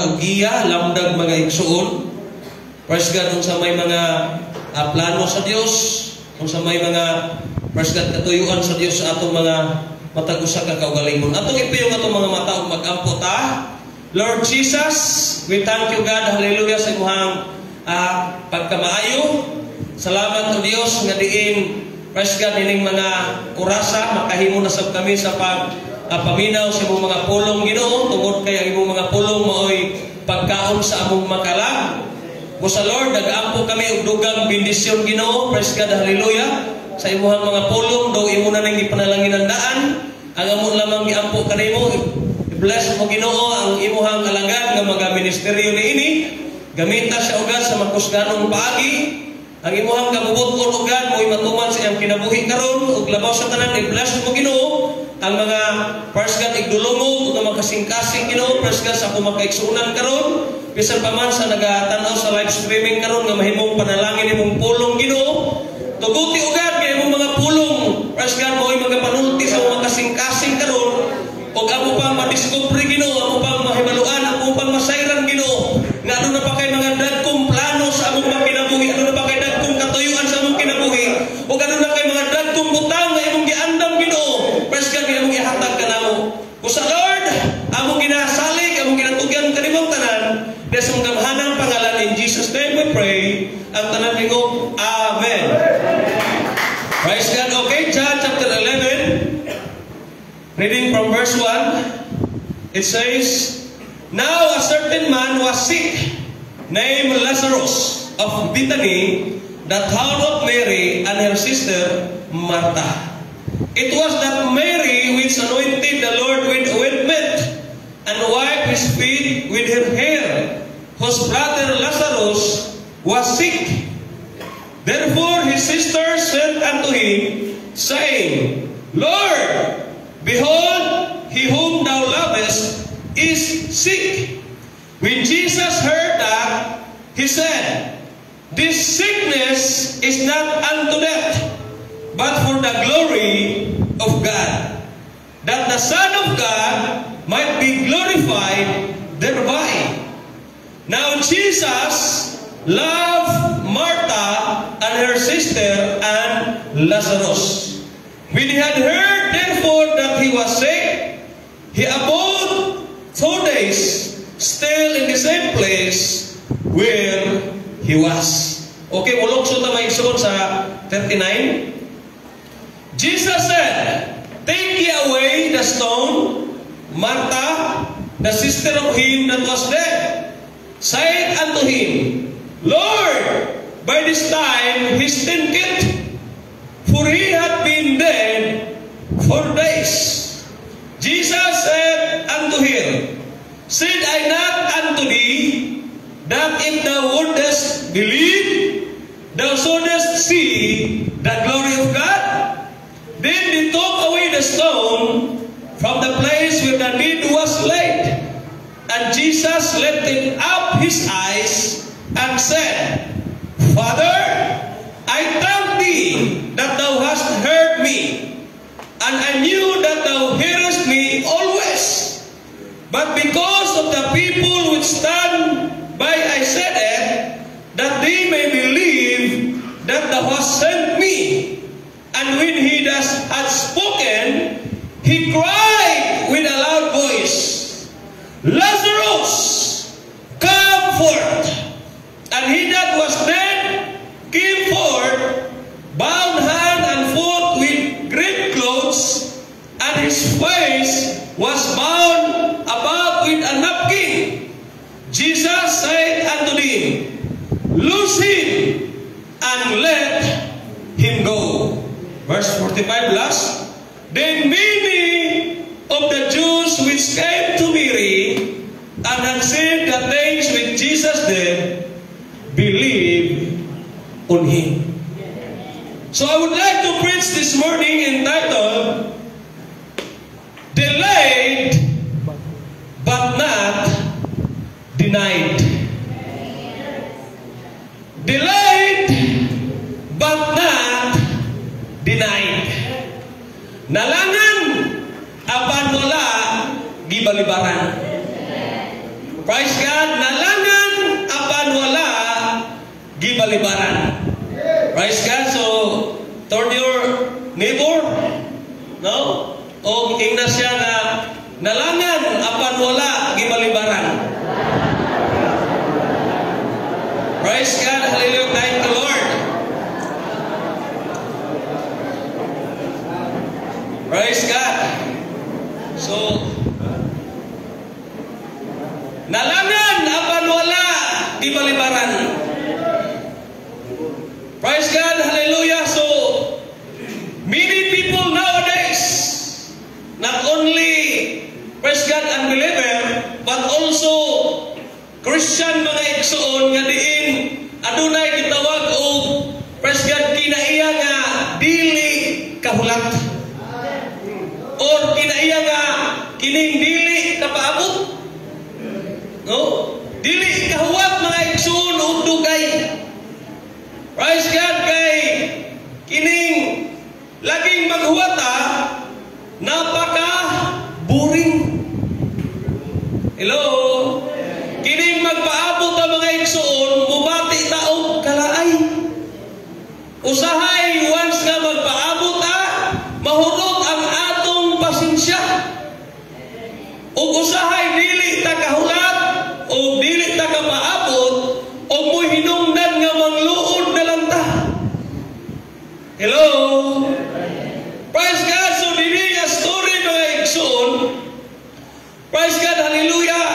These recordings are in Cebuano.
Og giya, lamdag, mga igsuon. Praise God, unsa may mga plano sa Dios, unsa may mga, praise God, katuyuan sa Dios sa atong mga matag usa ka kaugalingon. Atong ipiyong atong mga mata ug magampo ta. Lord Jesus, we thank you, God, hallelujah, sa imong pagkamaayo. Salamat o Dios nga diin, praise God, ining mga orasa makahimo na sab kami sa pag paminaw sa imong mga pulong, Ginoo, tungod kay ang imong mga pulong maoy pagkaon sa among makalag. Busa, Lord, nag-ampo kami og dugang bendisyon, Ginoo, praise God, hallelujah. Sa imuhang mga pulong, daw imo na nang gipanalangin ang daan. Ang amo lamang giampo kanimo, i-bless mo, Ginoo, ang imuhang alagad nga mga ministeryo niini. Gamita siya ugat sa makusganong paagi. Ang imuhang kabubuton ugat mo'y matuman sa iyang kinabuhi karon. Ug labaw sa tanan, i-bless mo, Ginoo, ang mga, praise God, igdulongog ug mga kasing-kasing, Ginoo, praise God, sa akong makaigsuonan karon. Bisan pa man sa nagatanaw sa live streaming karon nga mahimong panalangin imong pulong, Ginoo. Tuguti ugad kay imong mga pulong, praise God, mo'y magapanulti sa mga kasing-kasing karon ug amo pang madiskubre, Ginoo, amo pang mahibaluan, amo pang masayran, Ginoo, nga aduna pa kay mga dagkong plano sa among mga kinabuhi, aduna pa kay dagkong katuyuan sa among kinabuhi, ug aduna kay mga dagkong butang nga imong giandam, Ginoo. Praise God, nga imong ihatag kanamo. Busa, Lord, among ginasalig, among ginatugyan kanimong tanan, sa imong gamhanang pangalan, in Jesus' name we pray. Ang tanan tingog, "Amen." Praise God. Okay, John chapter 11, reading from verse 1, it says, "Now a certain man was sick, named Lazarus of Bethany, the town of Mary and her sister Martha. It was that Mary which anointed the Lord with ointment and wiped his feet with her hair, whose brother Lazarus was sick. Therefore his sister sent unto him, saying, 'Lord, behold, he whom thou lovest is sick.' When Jesus heard that, he said, 'This sickness is not unto death, but for the glory of God, that the Son of God might be glorified thereby.' Now Jesus loved Martha and her sister and Lazarus. When he had heard, therefore, that he was sick, he abode 2 days still in the same place where he was." Okay, mulukso ta, mga igsoon, sa 39. Jesus said, "Take ye away the stone." Martha, the sister of him that was dead, said unto him, "Lord, by this time he stinketh, for he had been dead 4 days." Jesus said unto her, "Said I not unto thee, that if thou wouldest believe, thou shouldest see the glory of God?" Then they took away the stone from the place where the dead was laid. And Jesus lifted up his eyes and said, 'Father, I thank thee that thou hast heard me. And I knew that thou hearest me always. But because of the people which stand by I said it, that they may believe that thou hast sent me.' And when he thus had spoken, he cried with a loud voice, 'Lazarus, come forth.' And he that was dead came forth, bound hand and foot with grave clothes, and his face was bound about with a napkin. Jesus said unto them, 'Loose him and let him go.'" Verse 45 last. "Then many of the Jews which came to Mary and had seen the things which Jesus did, believed on him." So I would like to preach this morning entitled, "Delayed but Not Denied." Delayed but not denied. Nalangan apan wala gibalibaran. Praise God. Praise God, nalangan apan wala gibalibaran. Praise God. So, turn your neighbor, no? O ingna siya na nalangan apan wala gibalibaran. Praise God. Hallelujah. Thank the Lord. Praise God. So, nalangan apan wala gibalibaran. Praise God. Hallelujah. So, many people nowadays, not only, praise God, unbeliever, but also Christian, mga igsoon, nga diin adunay gitawag og, praise God, kinaiya nga dili kahulat or kinaiya nga kining dili kapaabot, no, dili kahuwat, mga igsoon, og dugay. Praise God, kay kining laging maghuwata, napaka boring. Hello? Kining magpaabot ang mga igsoon, mubati ta og kalaay. Usahay once nga magpaabot ta, mahurot ang atong pasensya. Ug usahay dili ta kahulat o dili ta kapaabot o muhinungdan nga mangluod na lang ta. Hello? Praise God. So dili nga story, mga igsoon. Praise God, hallelujah.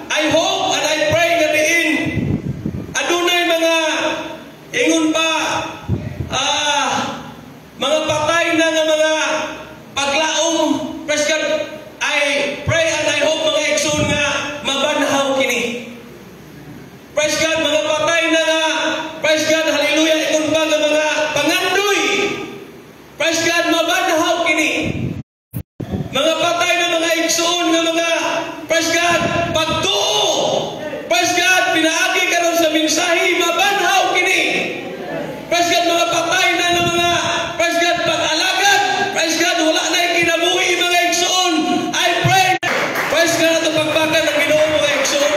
I hope and I pray nga diin adunay mga ingon pa mga patay na nga mga paglaom. Praise God. I pray and I hope, mga igsoon, nga mabanhaw kini. Praise God, mga patay na nga, praise God, hallelujah, ingon pa nga mga pangandoy. Praise God, mabanhaw kini. Mga patay na, mga igsoon, nga mga, praise God, pagtuo. Praise God, pinaagi karon sa mensahe, mabanhaw kini. Praise God, mga patay na nga mga, praise God, pag-alagad. Praise God, wala na kinabuhi, mga igsoon. I pray. Praise God, ato pagpakan ng Ginoo, mga igsoon.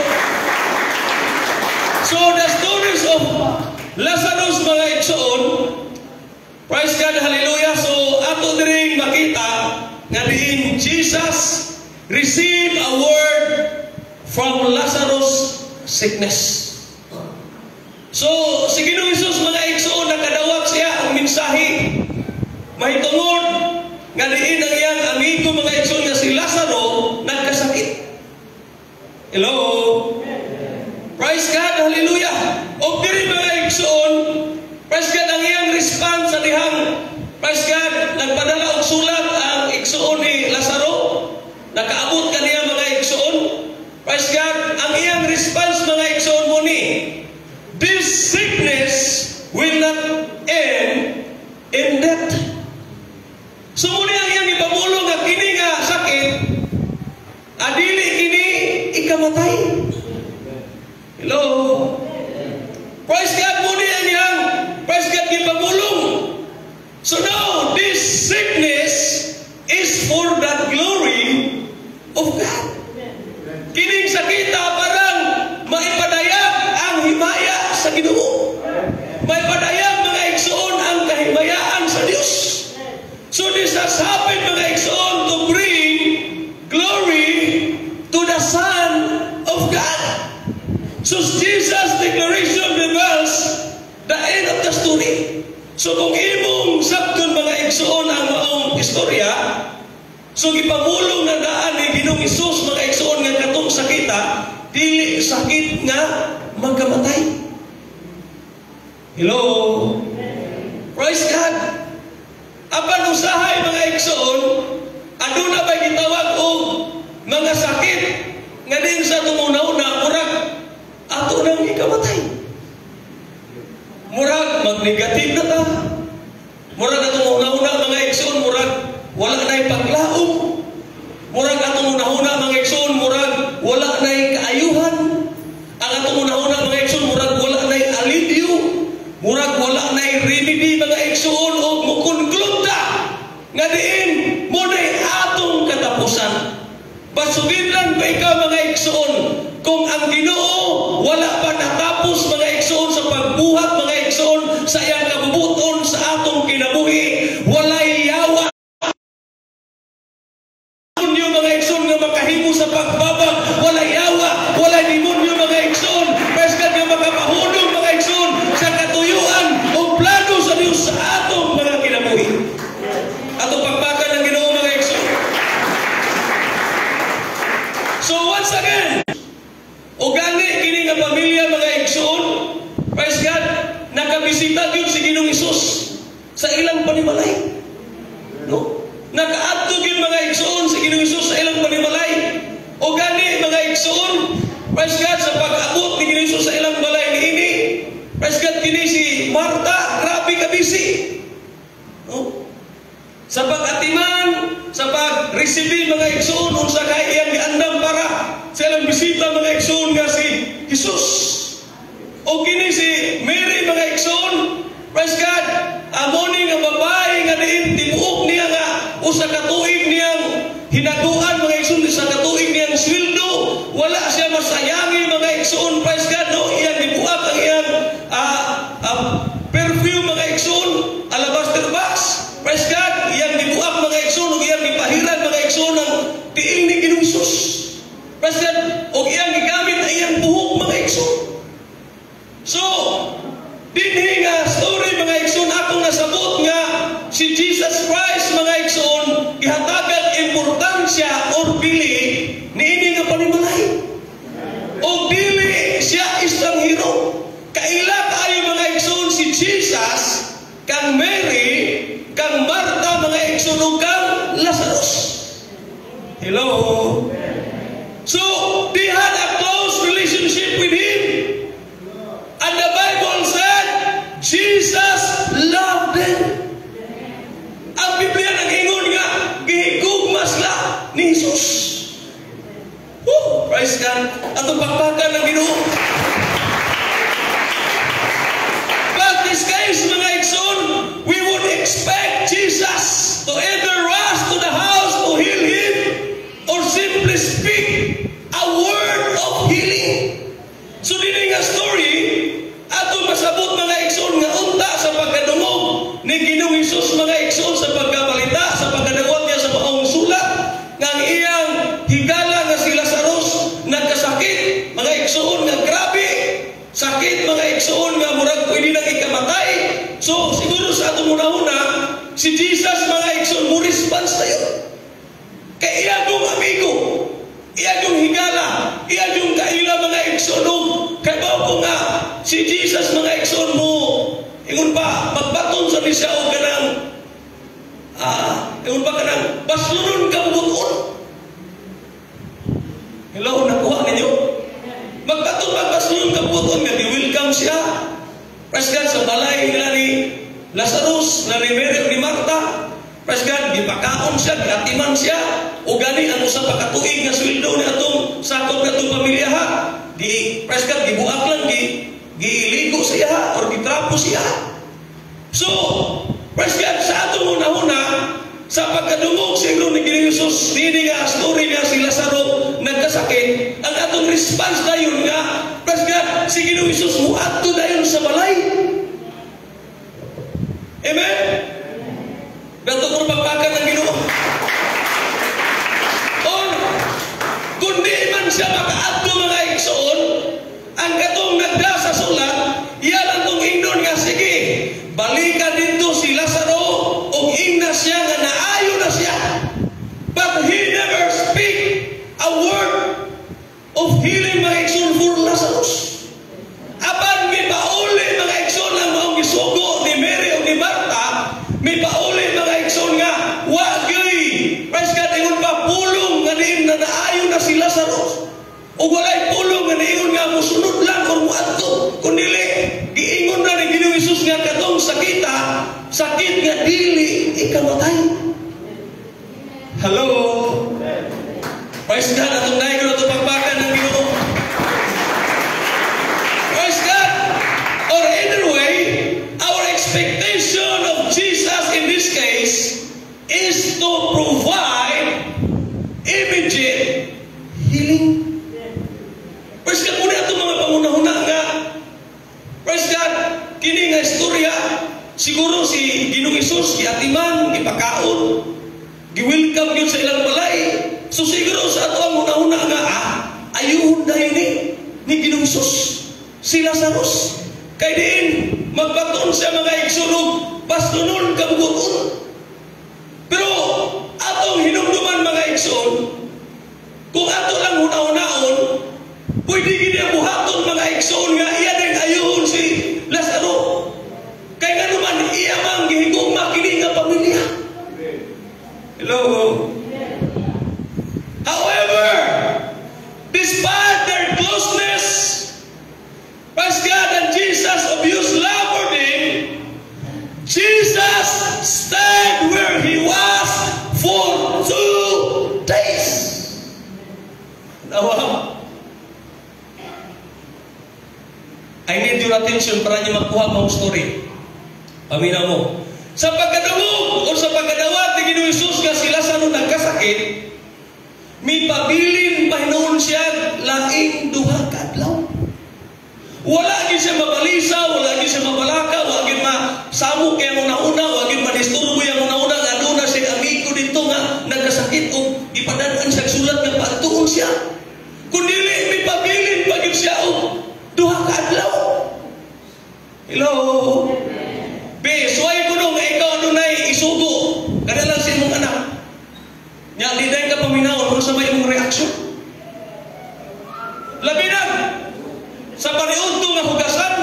So the stories of Lazarus, mga igsoon, praise God, hallelujah. So ato diring makita nga diin Jesus received a word from Lazarus' sickness. So si Ginoong Hesus, mga igsoon, nakadawat siya ang mensahe mahitungod nga diin ang iyang amigo, mga igsoon, nga si Lazaro nagkasakit. Hello? Praise God, hallelujah. O diri, mga igsoon, praise God, ang iyang response sa dihang, praise God, nagpadala og sulat ang igsoon ni Lazaro. Nakaabot kaniya, mga igsoon. Praise God, ang iyang response, mga igsoon, mo ni, "This sickness will not end in death." So muni ang iyang ipamulong nga kini nga sakit, adili kini ikamatay. Hello? Praise God, muni ang iyang, praise God, gipamulong. So now, this sickness is for the glory of God. Kining sakita parang maipadayag ang himaya sa Ginoo. Maipadayag, mga igsoon, ang kahimayaan sa Dios. So this has happened, mga igsoon, to bring glory to the Son of God. So Jesus' declaration reveals the end of the story. So kung imong sabton, mga igsoon, ang maong istorya, so gipamulong na daan ni Ginoong Hesus, mga igsoon, nga katong sakita dili sakit nga magkamatay. Hello? Praise God. Apan usahay, mga igsoon, aduna ba gitawag og mga sakit nga din sa tumunaw na murag ato nang ikamatay. Murag mag-negative na ta. Murag atong una-una, mga igsoon, murag wala na'y paglaom. Murag atong una-una, mga igsoon, murag wala na'y kaayuhan. Ang atong una-una, mga igsoon, murag wala na'y alibyo. Murag wala na'y remedy, mga igsoon, o mukonclude ta nga diin mo na'y atong katapusan. Basugid lang ba ikaw, mga igsoon, kung ang Ginoo wala pa natapos, mga igsoon, sa pagbuhat, mga igsoon, sa iyang kabubuton sa atong kinabuhi. Walay yawa demonyo, mga igsoon, nga makahimo sa pagbabag. Walay yawa, walay demonyo, mga igsoon, praise God, nga makapahunong, mga igsoon, sa katuyuan o plano sa Dios sa atong mga kinabuhi. Atong pakpakan ang Ginoo, mga igsoon. So once again, o gani kini nga pamilya, mga igsoon, praise God, nakabisita gyud si Ginoong Hesus sa ilang panimalay. No? Nakaadto gyud, mga igsoon, si Ginoong Hesus sa ilang panimalay. O gani, mga igsoon, praise God, sa pag-abot ni Ginoong Hesus sa ilang balay niini, praise God, kini si Marta, grabe ka busy. No? Sa pag-atiman, sa pag-receive, mga igsoon, unsa kay iyang giandam para sa ilang bisita, mga igsoon, nga si Jesus. O kini si Mary, mga igsoon, praise God, amo ni nga babae nga diin tibuok niya nga usa ka tuig niyang hinaguan, mga igsoon, usa ka tuig niyang sweldo, wala siya masayangi, mga igsoon, praise God, no, iyang gibuak ang iyang perfume, mga igsoon, alabaster box, praise God, iyang gibuak, mga igsoon, ug iyang gipahiran, mga igsoon, ang tiil ni Ginoong Hesus. Praise God, ug iyang gigamit ang iyang buhok, mga igsoon. So, dinhi nga story, mga igsoon, akong nasabot nga si Jesus Christ, mga igsoon, gihatagan importansya or bili niini nga panimalay. O dili siya estranghero. Kaila kaayo, mga igsoon, si Jesus kang Mary, kang Martha, mga igsoon, ug kang Lazarus. Hello? So, they had a close relationship with him. And the Bible said, Jesus loved them. Ang Biblia nag-ingon nga, gihigugma sila ni Jesus. Woo! Praise God. Atong pakpakan ang Ginoo. But this case, mga igsoon, we would expect Jesus to either rush to the house to heal him or simply speak a word of healing. So dili nga story, ato masabot, mga igsoon, nga unta sa pagkadungog ni Ginoong Hesus, mga igsoon, sa pagkabalita, sa pagkadawat niya sa maong sulat nga ang iyang higala nga si Lazarus nagkasakit, mga igsoon, nga grabe sakit, mga igsoon, nga murag pwede nang ikamatay. So siguro sa atong una-una, si Jesus, mga igsoon, mo response tayo kay iya kong amigo, iya kong higala, iya kong kaila, mga igsoon, ug kay ko nga si Jesus, mga igsoon, mo ingon pa magbaton sa ni siya og kanang ingon pa kanang baslunon ka bubuton. Hello, nakuha ninyo? Magbaton magbaslon ka bubuton nga di-welcome siya. Praise God, sa balay nila ni Lazarus, na ni Mary ug ni Martha. Praise God, gipakaon siya, giatiman siya. O gani ang usa pa ka tuig nga sweldo ni atong sakop na atong pamilya ha. Di, praise God, gibuak lang, giligo siya or gitrapo siya. So, praise God, sa atong una-una, sa pagkadungog siguro ni Ginoong Jesus, dini nga story nga si Lazaro nagkasakit, ang atong response dayon nga, praise God, si Ginoong Jesus muadto dayon sa balay. Amen? Dato ko pagpakan ng Ginoo. Or, kung di man siya makaadto, mga igsoon, ang katong nagda sa sulat, iyan ang tong ingnon nga sige, balikan dito si Lazaro ug ingna siya nga naayo na siya. But he never speak a word of healing, mga igsoon, for Lazarus. Apan mipauli, mga igsoon, ang maong gisugo ni Mary o ni Martha, mipauli, mga igsoon, nga wa gyud, praise God, ingon pa pulong nga diin na naayo na si Lazarus. O walay pulong nga niingon nga musunod lang or muadto. Kun dili, giingon na ni Ginoong Hesus nga katong sakita, sakit nga dili ikamatay. Hello? Praise God, atong dayon atong pagpakan ng Ginoo. Praise God. Or either way, our expectation of Jesus in this case is to provide immediate healing. Praise God, muna atong mga Giatiman, gipakaon, gi-welcome yun sa ilang balay. So siguro sa ato ang una-una nga, ayuhon dahil ni Ginoong Hesus si Lazarus. Kay diin, magbaton siya, mga igsoon, og bastonon kabuguton. Pero atong hinumduman, mga igsoon, kung ato lang huna-hunaon, pwede gini ang buhaton, mga igsoon, nga iya din ayuhon si Lazaro. Kay nga naman, iya mang gihigugma kini nga pamilya. Hello? However, despite their closeness, praise God, and Jesus obvious love for them, Jesus stayed where He was for 2 days. Nawa. I need your attention para niyo makuha mong story. Paminaw mo. Sa pagkadungog o sa pagkadawat ni Ginoong Hesus nga si Lazaro nagkasakit, mipabilin pa hinuon siya laing 2 ka adlaw. Wala gid siya mabalisa, wala gid siya mabalaka, wala gid masamok yang una-una, wala gid madisturbo yang una-una nga aduna siya amigo dito nga nagkasakit o ipadad-an siya sulat nga paadtuon siya. Kun dili, mipabilin pa gid siya og 2 ka adlaw. Hello? Be, suway ko nung ikaw adunay isugo. Kada lang sa imong anak. Nya, di dahil ka paminawon, kung sa may imong reaksyon. Labi na sa paniudto nga hugasan,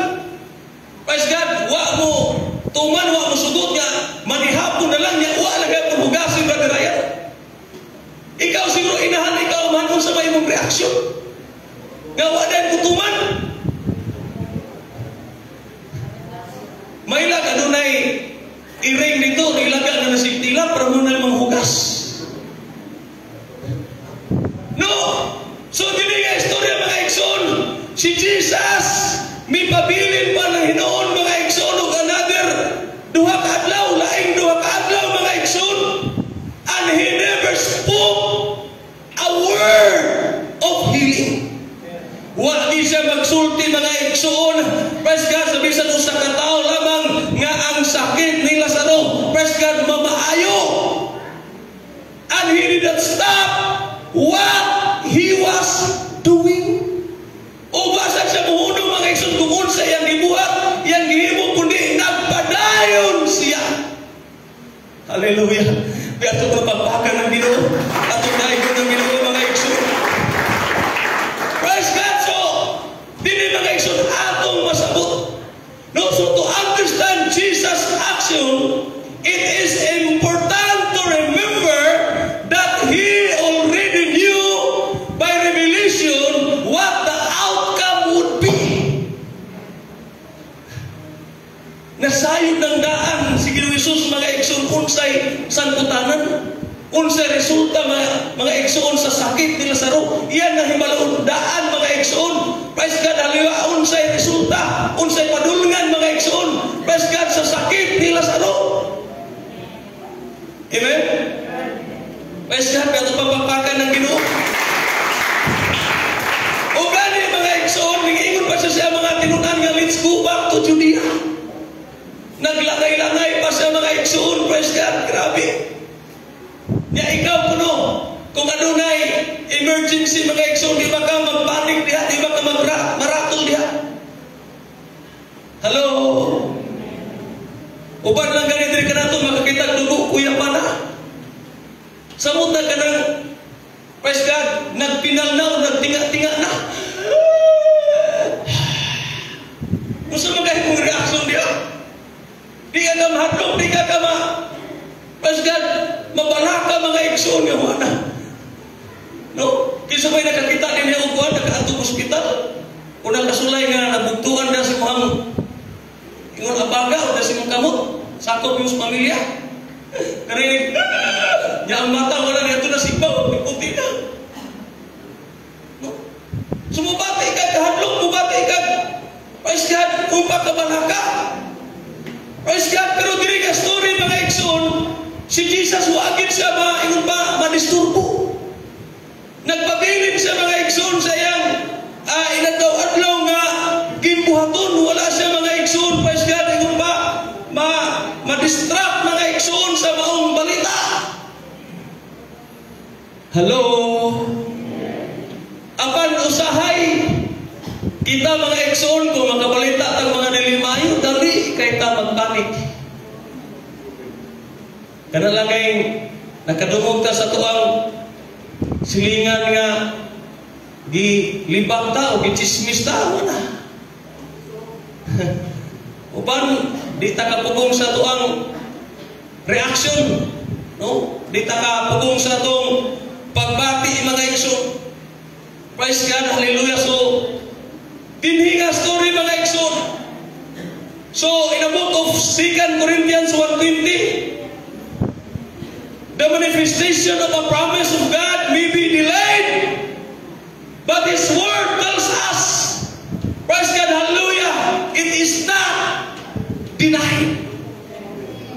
praise God, wa mo tuman, wa mo sugot nga, manihapon na lang niya, wa lang hapon hugasin, Brother Ryan. Ikaw siguro inahan, ikaw man, kung sa may imong reaksyon. Nga wa dahil kutuman. Mailag, adunay iring dito, ilaga na nasigtila, para mo na manghugas. No! So, dili nga istorya, mga igsoon, si Jesus, mipabilin pa ng hinuon, mga igsoon, og another 2 ka adlaw, laing 2 ka adlaw, mga igsoon. And He never spoke a word of healing. Wa di siya magsulti, mga igsoon. Praise God, sa bisan usa ka tawo lamang nga ang sakit ni Lazaro, praise God, mamaayo. And He did not stop what He was doing. O basa siya muhunong, mga igsoon, kung unsa iyang gibuhat, iyang gihimo, kundi nagpadayon siya. Hallelujah. Di ato mapagpakan ng Ginoo. Atong daigon ng Ginoo, mga igsoon. Praise God. So, dili, mga igsoon, atong masabot. No, so to understand Jesus' action, it is important to remember that He already knew by revelation what the outcome would be. Nasayod ng daan si Ginoong Hesus, mga igsoon, unsay sangkutanan, unsay resulta, mga igsoon, sa sakit ni Lazaro. Iyan na himalaon daan, mga igsoon. Praise God, haliwa unsay resulta, unsay padulngan, mga igsoon. Praise God, sa sakit ni Lazaro. Amen? Praise God, pero papapakan ng Ginoo. O gani, mga igsoon, ningingon pa siya sa mga tinunan nga let's go back to Judea. Naglangay-langay pa siya, mga igsoon, praise God, grabe. Nya ikaw kuno, kung adunay emergency, mga igsoon, di ba ka magpanik diha, di ba ka maratol diha? Hello? Uban lang gani diri kanato makakita dugo kuya pa na. Samot na ka ng, praise God, nagpinal na o nagtinga-tinga na. Kung sa mga imong reaksyon diha, di ka ka mahadlok, di ka ka ma, praise God, mabalaka, mga igsoon, nga wala. No? Kinsa may nakakita din niya og kuan nakaadto ospital. Unang kasulay nga nabugtuan na si muhang ingon abaga o na si mong kamot, sakop yung pamilya. Narinig, nya ang mata wala niya ito na sigbaw, puti na. No? Sumubati ka, kahadlok, mubati ka. Praise God, upa ka balaka. Praise God, pero diri ka story, mga igsoon, si Jesus wagin siya ma, ingon pa, madisturbo. Nagpabilin siya, mga igsoon, sa iyang inadlaw-adlaw nga gimbuhaton, wala siya, mga igsoon, praise God, ingon pa, ma, ma-distract, mga igsoon. Hello? Apan usahay, kita mga igsoon, kung makabalita tag mga dili maayo, dali kay ta magpanik. Kana lang kay nakadungog ta sa tuang silingan nga gilibak ta o gichismis ta, wala. Uban, di ta kapugong sa tuang reaction, no? Di ta kapugong sa atong pagbati, mga igsoon. Praise God, hallelujah. So, dinhi nga story, mga igsoon. So, in the book of 2 Corinthians 1:20, the manifestation of a promise of God may be delayed, but His word tells us, praise God, hallelujah, it is not denied.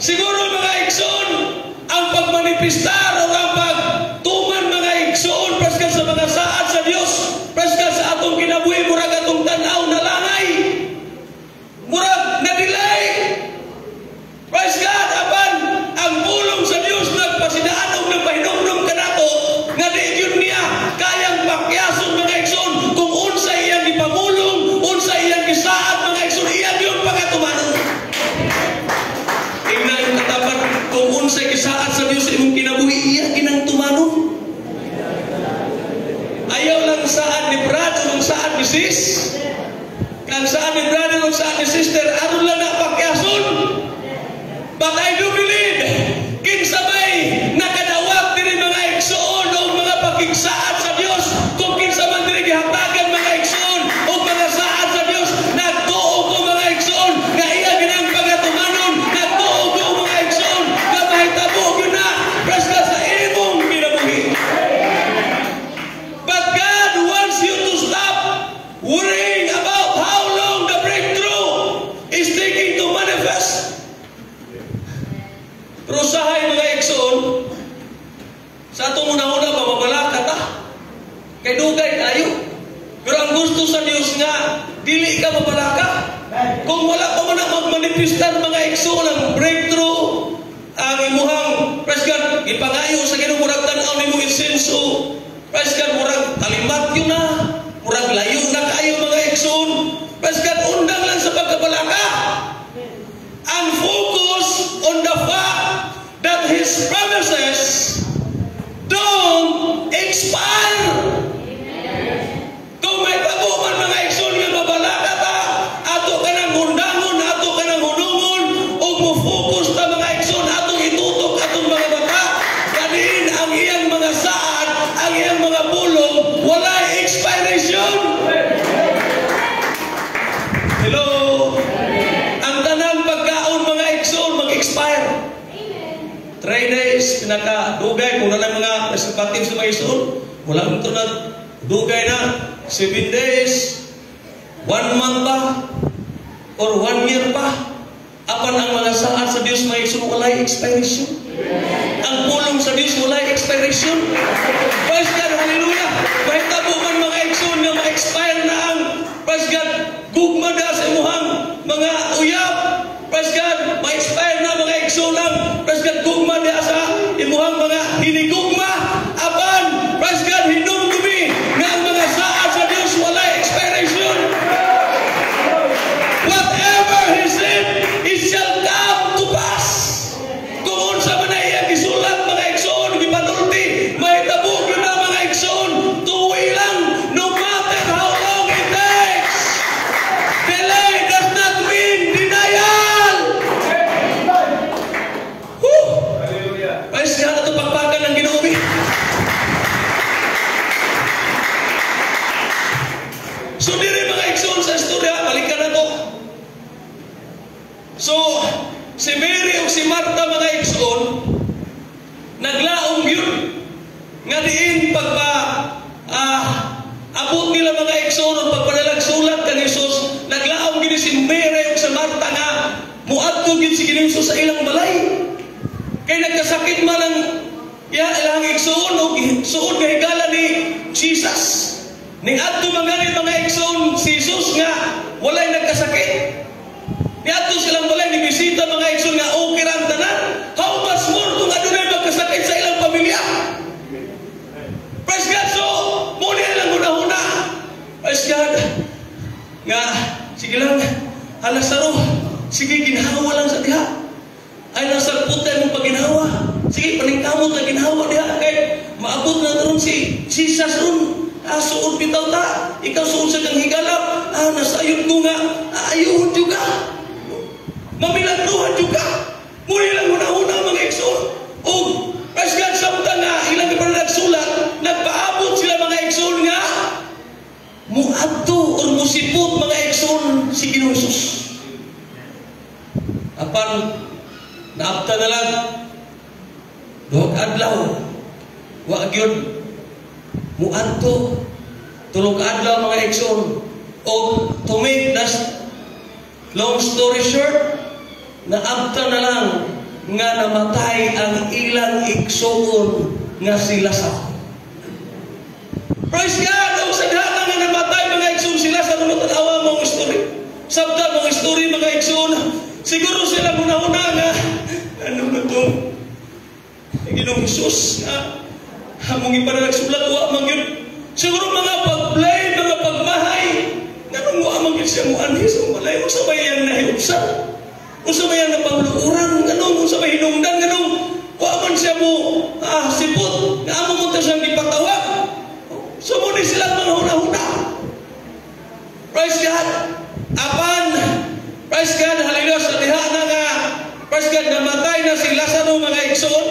Siguro, mga igsoon, ang pagmanifestar o ang pagtuman, mga igsoon, praise God, sa mga saad sa Dios, praise God, sa atong kinabuhi, murag atong tan-aw na langay. Murag na-delay. Praise God, apan ang pulong sa Dios nagpasidaan og nagpahinumdum kanato nga di gyud niya kayang pakyason, mga igsoon. Kung unsa iyang gipamulong, unsa iyang gisaad, mga igsoon, iya gyud pagatumanon. Tingnan yung katapat, kung unsa gisaad sa Dios sa imong kinabuhi, iya ginang tumanon. Ayaw lang saad ni brad o saad ni sis. Kang saad ni brother o saad ni sister, aron lang na pakyason. But I do believe, kinsa may nakadawat diri, mga igsoon, o mga pakigsaad sa Dios, kung kinsa man diri gihatagan, mga igsoon, o mga saad sa Dios, nagtuo ko, mga igsoon, nga iya ginang pagatumanon. Nagtuo ko, mga igsoon, nga mahitabo gyud na, praise God, sa imong kinabuhi. But God wants you to stop worrying about how long the breakthrough is taking to manifest. Pero usahay, mga igsoon, sa atong una-una pa, mabalaka ta. Kay dugay tayo. Pero ang gusto sa Dios nga, dili ka mabalaka. Kung wala pa man ang magmanifestar, mga igsoon, ang breakthrough, ang imuhang, praise God, ipangayo sa Ginoo, murag tan-aw nimo insenso. Praise God, murag talimat yun na, murag layo na kayo, mga igsoon. Praise God, undang lang sa pagkabalaka. And focus on the fact that His promises don't expire. Kung may tabo man, mga igsoon, nga mabalaka ta, ato ka nang undangon, ato ka nang hunungon, o mo-focus ta, mga igsoon, atong itutok atong mga mata, ganin ang iyang mga saad, ang iyang mga pulong, walay expiration. Hello? Ang tanang pagkaon, mga igsoon, mag-expire. 3 days, pinaka-dugay, kung na lang mga preservative sa mga igsoon, wala mo na dugay na, 7 days, one month pa, or one year pa. Apan ang mga saad sa Diyos, mga igsoon, walay expiration. Ang pulong sa Diyos, walay expiration. Praise God, hallelujah. Mahitabo man, mga igsoon, nga ma-expire na ang, praise God, gugma na sa imuhang mga uyab. Praise God, ma-expire na, mga igsoon, ang, praise God, gugma na sa imuhang mga hinigugma. Apan, praise God, hinumdumi nga ang mga saad sa Diyos walay expiration. Whatever He said, it shall come to pass. Kung unsa man na iyang gisulat, mga igsoon, gipanulti, mahitabo gyud na, mga igsoon, tuwi lang, no matter how long it takes. Delay does not mean denial. Whew! Hallelujah. Praise God, ato pakpakan ng Ginoo bi. So diri, mga igsoon, sa istorya, balikan na to. So, si Mary ug si Martha, mga igsoon, naglaom yun nga diin pagpa abot nila, mga igsoon, ug pagpadalag sulat kang Jesus, naglaom gid si Mary ug si Martha nga muadto gyud si Ginoong Jesus sa ilang balay. Kay nagkasakit man ang iya ilang igsoon ug suod nga higala ni Jesus. Ning adto man gani, mga igsoon, si Jesus nga walay nagkasakit. Niadto silang balay ni bisita, mga igsoon, nga okay ra ang tanan. How much more kung adunay magkasakit sa ilang pamilya? Nga, sige lang, Lazaro, sige, ginhawa lang sa diha. Ay, nasa putay mong pagginhawa. Sige, paningkamot na ginhawa diha. Kay maabot na karon si Jesus ron. Ah, suod bitaw ta. Ikaw suod sa kang higalap. Ah, nasayod ko nga. Ah, ayuhon juga. Mamilagruhan juga. Muni lang huna-huna, mga igsoon. O, praise God, samtang nga ilang ka nagsulat, nagpaabot sila, mga igsoon, nga muadto or musipot, mga igsoon, si Ginoong Jesus. Apan naabta na lang 2 ka adlaw, wa gyud muadto. 3 ka adlaw, mga igsoon. O to make the long story short, naabta na lang nga namatay ang ilang igsoon nga si Lazaro. Praise God! O sa diha nga namatay, mga igsoon, si Lazaro, tanawa mo ang story. Sabta mo ang story, mga igsoon. Siguro sila muna-una nga, ano ba ito? Ginoong Jesus nga among ipanalagsulat, wa man yun. Siguro mga pag-blame, mga pagmahay, nganong wa man yun siya muanhi sa balay, unsa may iyang nahiubsan? Unsa may iyang napangluoran? Nganong unsa may hinungdan? Nganong wa man siya mo sipot nga amo mo ta siyang gipatawag? So mo ni sila mga huna-huna. Praise God. Apan, praise God, hallelujah, sa diha na nga, praise God, namatay na si Lazaro, mga igsoon.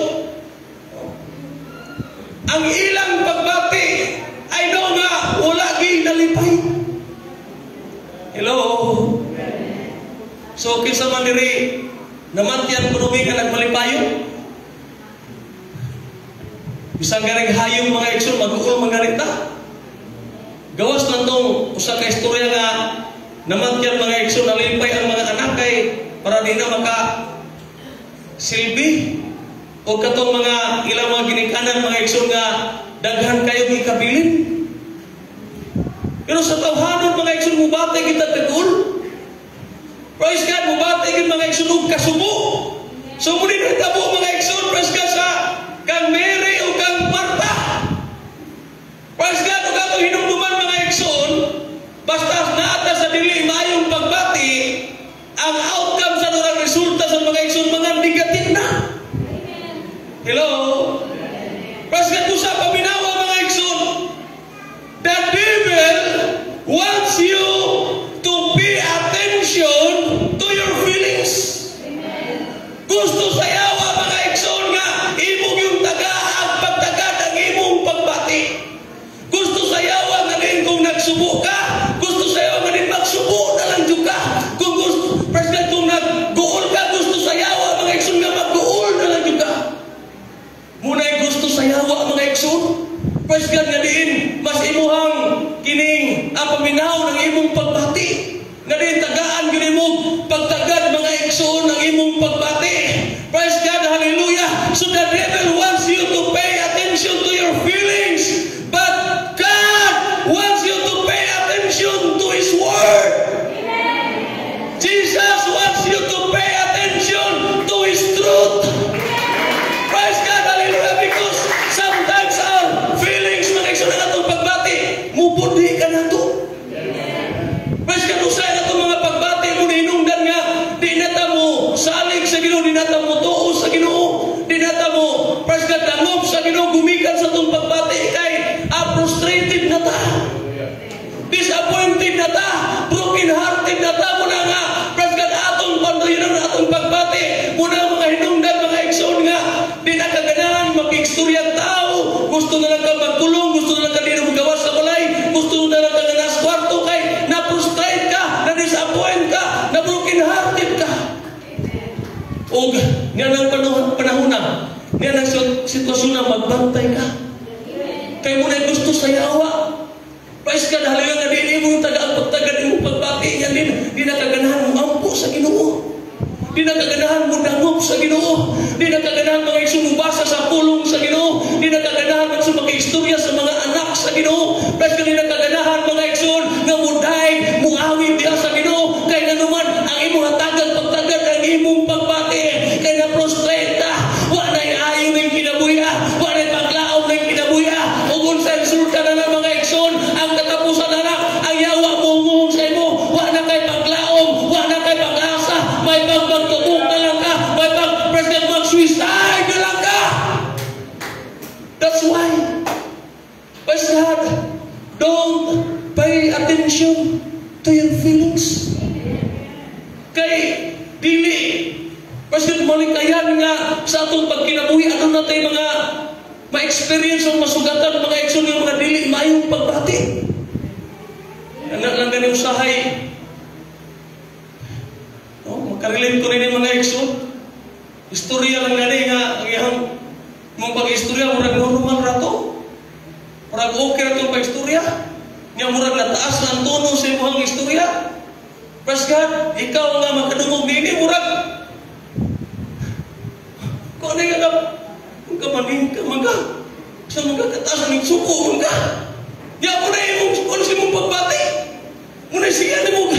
Ang ilang pagbati ay no nga wala gi nalipay. Hello? So, kinsa man diri namatyan kuno mi nga nagmalipayon? Bisan ganing hayong, mga igsoon, mag-uol man ganit ta. Gawas lang tong usa ka istorya nga namatyan, mga igsoon, nalipay ang mga anak kay para di na maka silbi o katong mga ilang mga ginikanan, mga igsoon, nga daghan kayo gikabilin. Pero sa tawhanon, mga igsoon, mubati kita tagul. Praise God, mubati gid, mga igsoon, og kasubo. So muni nahitabo, mga igsoon, praise God, sa kang Mary o kang Marta. Praise God, ug atong hinumduman, mga igsoon, basta naata sa dili maayong pagbati, ang outcome sa nurang resulta sa mga igsoon, mga negative na. Hello? Praise God, kung sa paminawa, mga igsoon, the devil wants you to pay attention to your feelings. Gusto sa yawa, mga igsoon, nga imong yung taga ang pagtagad ang imong pagbati. Gusto sa yawa nga din kung nagsubo ka, gusto sa yawa nga din magsubo na lang jud ka. Kung gusto, President, kung nagguol ka, gusto sa yawa, mga igsoon, nga magguol na lang jud ka. Muna'y gusto sa yawa, mga igsoon. Praise God, nga diin, mas imuhang kining ang paminaw ng imong pagbati. Nga diin tagaan gyud imong pagtagad, mga igsoon, ang imong pagbati. Praise God, hallelujah. So the devil wants you to pay attention to your feelings. But God wants you to pay attention to His Word. Jesus wants you to pay attention to His truth. Praise God, hallelujah, because sometimes our feelings, mga igsoon, ang atong pagbati, mubudhi ka na to. Praise God, usay na itong mga pagbati mo hinungdan nga, di na ta mo salig sa Ginoo, di na ta mo tuo sa Ginoo, di na ta mo, praise God, dangop sa Ginoo, gumikan sa itong pagbati, kay frustrated na ta. Disappointed na ta, broken hearted na ta, muna nga, praise God, atong panduyanon atong pagbati, muna mga hinungdan, mga igsoon, nga, di na kaganahan, makikstorya tao, gusto na lang ka magkulong, gusto na lang ka di na magawas sa balay, gusto na lang ka nga nasa kwarto kay na-frustrate ka, na-disappoint ka, na-broken hearted ka. O nga nang panahon na, nga nang sitwasyon na magbantay ka. Kay mo na gusto sa yawa. Praise God, hallelujah, nga di mo yung taga ang pagtagad imong pagbati nga din, di na kaganahan mo ampo sa Ginoo. Di na kaganahan mo dangop sa Ginoo. Di na kaganahan mga sumubasa sa pulong sa Ginoo. Di na kaganahan mga makiistorya sa mga anak sa Ginoo. Praise God, di na kaganahan, mga igsoon, nga muday, muawit diha sa Ginoo. Kay nganuman ang imong hatagan pagtagad ang imong pagbati. Kay na frustrate ka. Wa na'y ayo ning kinabuhi. Wa na'y paglaom ning kinabuhi. Ug unsa resulta na lang, mga igsoon, ang katapusan na lang, ang yawa mo sa imo. your feelings. Kay dili, praise God, malikayan nga sa atong pagkinabuhi aduna tay mga ma-experience o masugatan, mga igsoon, nga mga dili maayong pagbati. Ana lang gani usahay. No, makarelate ko rin yung mga igsoon. Istorya lang gani nga ang iyang mong pag-istorya murag normal ra to. Murag okay ra tong pag-istorya. Nya murag nataas na ang tono sa imong istorya. Praise God, ikaw nga makadungog nini murag kung ano nga ka maning ka man ka sa mga kataas ng suko man ka. Nya mo na imong ano sa imong pagbati. Muna siya nimo.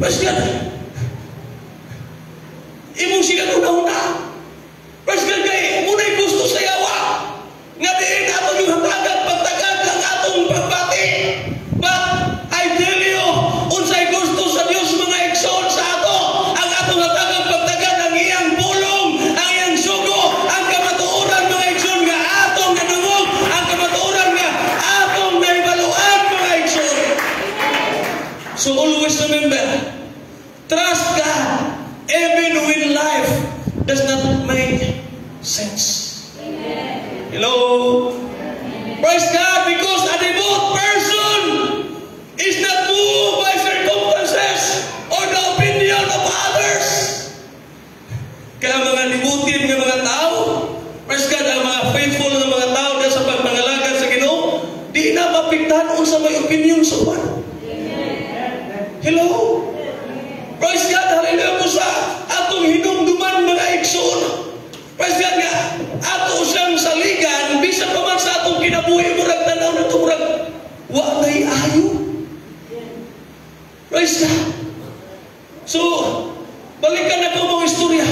Praise God. Imong siya una-una. Praise God, kay muna'y gusto sa yawa nga diin ato yung hatagan pagtagad ang atong pagbati. But I tell you, unsay gusto sa Dios, mga igsoon, sa ato, ang atong hatagan pagtagad ang iyang pulong, ang iyang sugo, ang kamatuoran, mga igsoon, nga atong nadungog, ang kamatuoran nga atong naibaluan, mga igsoon. So always remember, trust God even when life does not make sense. Hello? Praise God, because a devout person is not moved by circumstances or the opinion of others. Kaya mga devoted nga mga tao, praise God, ang mga faithful nga mga tao na sa pagpangalagad sa Ginoo, di na mapiktahan unsa may opinion sa uban. Hello? Praise God, hallelujah po sa atong hinumduman, mga igsoon. Praise God nga, ato siyang saligan, bisan pa man sa atong kinabuhi, murag tanaw na murag wa nay ayo. Praise God. So, balikan na ko mga istorya.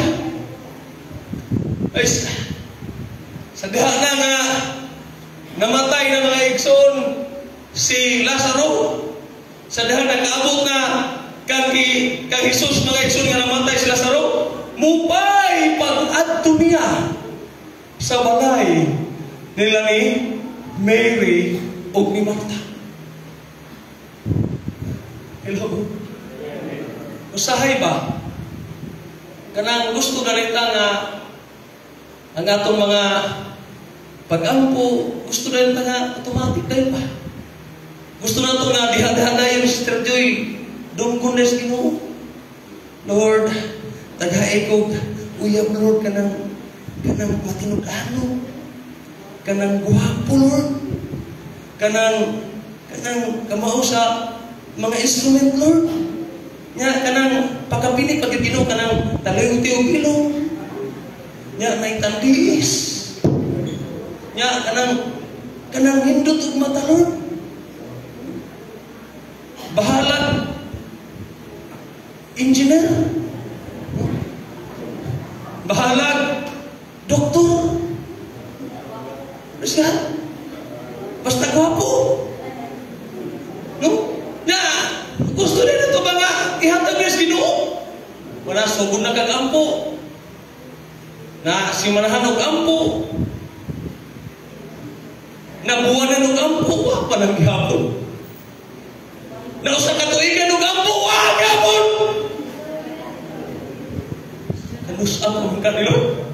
Praise God. Sa na nga, namatay na, mga igsoon, si Lazaro. Sa dahan nakaabot na kang Jesus, mga igsoon, nga namatay si Lazaro, mupay pag-adto niya sa balay nila ni Mary ug ni Martha. Hello? Usahay ba? Kanang gusto ganita nga ang atong mga pag-ampo, gusto na nga automatic dahil ba? Gusto na ito nga diha-diha na yung Sister Joy, dunggon na sa Ginoo. Lord, taghae ko uyab, Lord, kanang matinud-ano, kanang guwapo, Lord, kanang kamao sa mga instrument, Lord. Nya kanang pagkapili pag Ginoo kanang taluyong og ilong. Nya nay tandiis. Nya kanang hindot og mata, Lord. Bahala engineer. Bahalag doktor. Basta, basta gwapo. No? Na, gusto rin ito ba nga ihatag niya sa Ginoo? Wala, sugod na kag ampo. Na simanahan og ampo. Nabuwanan og ampo, wa pa nang gihapon. Na usa ka tuigan og ampo, wa gihapon. Kanus-a man ka ni Lord?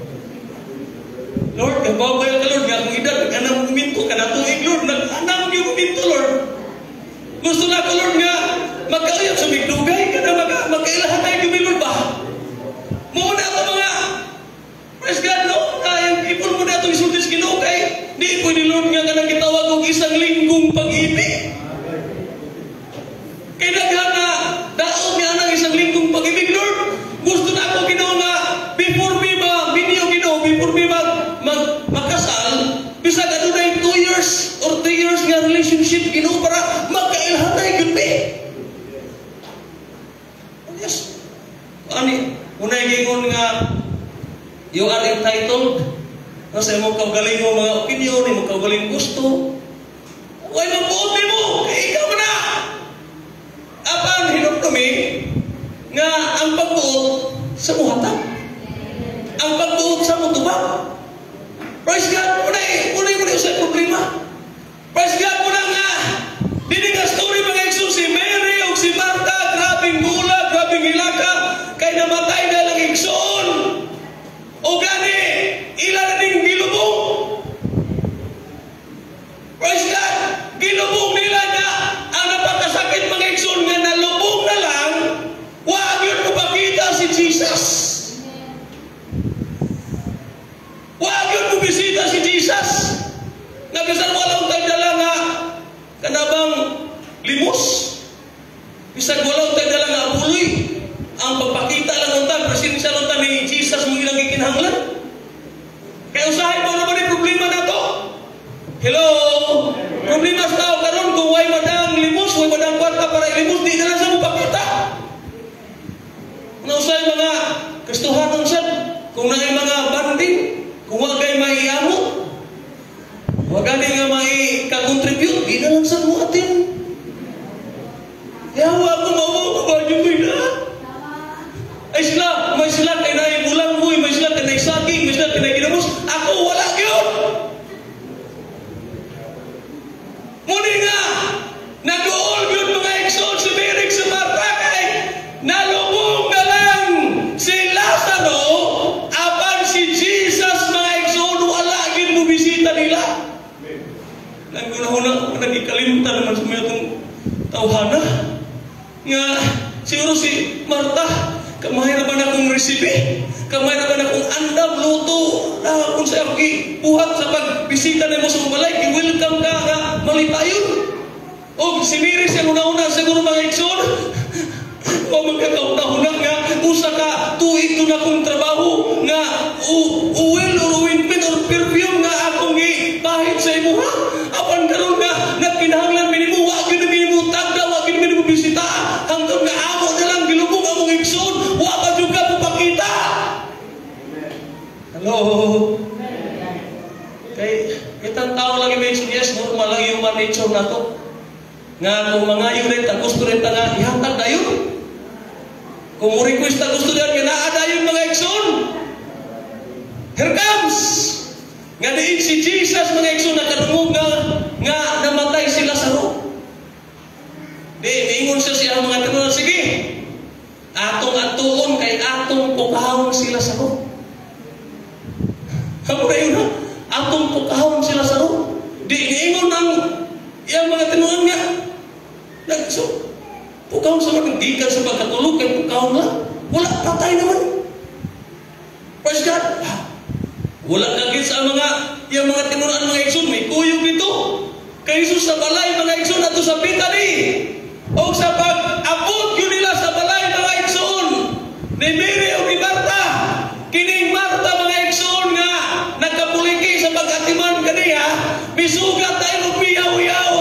Lord, kababaya ka, Lord, nga akong edad, nag-anang momento, kada tuig, Lord, nag-anang yung momento, Lord. Gusto na ko, Lord, nga magkauyab sa migdugay, kada magkailahan tayo kami, Lord, ba? Muna ito mga, praise God, no? Na yung ipon mo na itong isulti sa Ginoo kay di pwede, Lord, nga kanang gitawag og isang linggong pag-ibig. Kay daghan na daot nga anang isang linggong pag-ibig, Lord. Gusto na ako, Ginoo, nga before me ma minyo, Ginoo, before me mag makasal, bisag adunay 2 years or 3 years nga relationship, Ginoo, para magkailhan tayo gyud mi. Yes. Ani, unay gingon nga you are entitled no, sa imong kaugalingong mga opinion, imong kaugalingong gusto. Way magbuot nimo, kay ikaw man na. Apan hinumdumi nga ang pagbuot sa muhatag. Ang pagbuot sa mutubag. Praise God, unay usay problema. Praise God, muna nga dini nga story, mga igsoon, si Mary ug si Martha. Jesus. Wa gyud mo bisita si Jesus. Nga bisan wala untay dala nga kanabang limos. Bisag wala untay dala nga abuloy. Ang pagpakita lang unta, presensya lang unta ni Jesus mo ilang gikinahanglan. Kaya usahay mo naman yung problema na to. Hello? Problema sa tao karon kung way madang limos, way madang kwarta para ilimos, di na lang sa mapakita. Na usahay mga Kristohanon sad, kung naay mga banding, kung wa kay maiamot, wa gani nga mai ka-contribute, di na lang sa mo atin. Kaya wa ko mawa ko na. Ay sila, may sila kay naay bulang buy, may sila kay naay saging, may sila kay naay ginamos. Ako wala gyud. Muni nga, nag-uol gyud mga igsoon si Mary si Martha kay nalubong na lang si Lazaro apan si Jesus mga igsoon wala gyud mo bisita nila. Nanggunahuna ko nagikalimtan naman sa mga itong tawhana. Nga siguro si Martha, kamay na ba na akong resipe? Kamay na ba na akong andam, luto? Na kung sa akong buhat sa pagbisita nimo sa balay, i-welcome ka nga malipayon. O si Mary siya una-una siguro mga igsoon. O magkakauna-una nga usa ka tuig to na akong trabaho nga oil or ointment or perfume nga akong gipahid sa imuha. Apan karon nga nagkinahanglan minimo, wa gyud minimo tagda, wa gyud minimo bisita. Hangtod nga amo na lang gilubong among igsoon, wa pa jud ka mopakita. Hello. Kay kitang tao lang yung yes, normal lang human nature na to. Nga kung mga yun rin, gusto rin ta nga ihatag dayon. Kung mo request ta gusto diyan nga naa dayon mga igsoon. Here comes! Nga diin si Jesus mga igsoon nakadungog nga nga namatay si Lazaro. Di niingon siya siya mga tinunan, sige. Atong atuon kay atong pukahon si Lazaro. Amo na yun ha? Atong pukahon si Lazaro. Di niingon ang iyang mga tinunan nga. Nagso, pukahon sa mga gikan sa pagkatulog kay pukahon lang. Wala, patay naman. Praise God. Wala kagit sa mga iyang mga tinunan mga igsoon, may kuyog dito. Kay Jesus sa balay mga igsoon ato sa Bethany. O sa pag-abot yun nila sa balay mga igsoon ni Mary o ni Martha. Kining Martha mga igsoon nga nagkapuliki sa pag-atiman kaniya, misugat tayo og piyaw-yaw.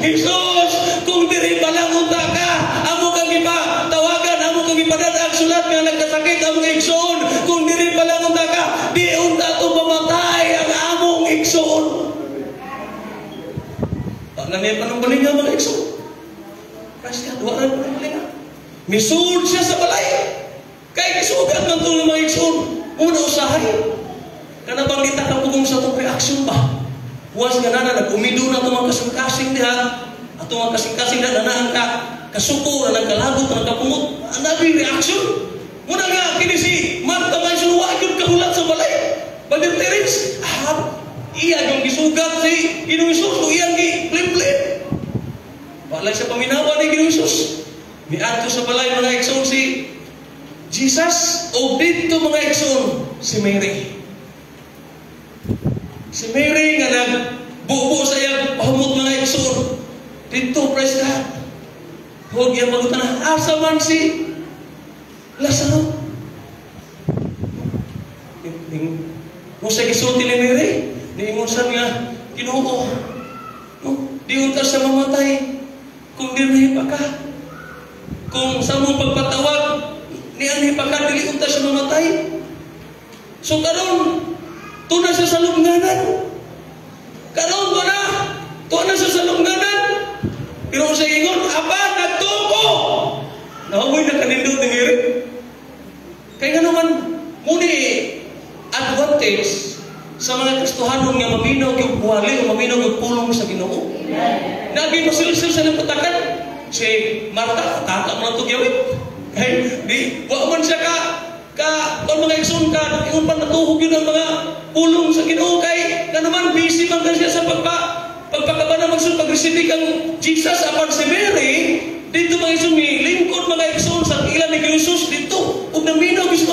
Jesus, kung diri pa lang unta ka, amo kang ipatawagan, amo kang ipadad-ang sulat nga nagkasakit among igsoon. Kung diri pa lang unta ka, di unta to mamatay ang among igsoon. Wala niya panumbalinga mga igsoon. Praise God, wala niya panumbalinga. Misuod siya sa balay. Kay gisugat man ito ng mga igsoon. Una usahay. Kana bang di ta kapugong sa itong reaction ba? Huwas nga na, nag-umido na itong mga kasing-kasing diha. Atong mga kasing-kasing diha, nanaan ka, kasuko, na nagkalagot, na nagkapungot. Ang dami reaction. Muna nga, kini si Martha may sunuwa, yun kahulat sa balay. Brother Terence, iya yung gisugat si Ginoong Hesus, o iyang gi-plim-plim. Walay sa paminawa ni Ginoong Hesus. Miadto sa balay mga igsoon si Jesus, o dito mga igsoon si Mary. Si Mary nga nagbubo sa iyang pahumot mga igsoon. Dito, praise God. Huwag iyang magutana, asa man si Lazaro? Kung sa gisulti ni Mary, niingon siya nga, Ginoo, no, di unta siya mamatay kung diri pa ka. Kung sa mong pagpatawag, nianhi pa ka, dili unta siya mamatay. So karon, tuna siya sa lubnganan. Karon to na, tuna siya sa lubnganan. Pero sa ingon, aba, nagtuko! Nahumoy na kanindot ni Mary. Kaya nga naman, muni advantage sa mga Kristohanon nga maminaw yung buwali o maminaw yung pulong sa Ginoo. Naging masilsil sa patakan. Si Martha, tata mo lang ito gyawit. Kay di, wa man siya ka, kung mga igsoon ka, ingon pa natuhog yun ang mga pulong sa Ginoo kay na naman busy man ka siya sa pagpakabana magsun pag-receive kang Jesus apan si Mary dito mga igsoon lingkod mga igsoon sa ilan ni Jesus dito ug naminaw gyud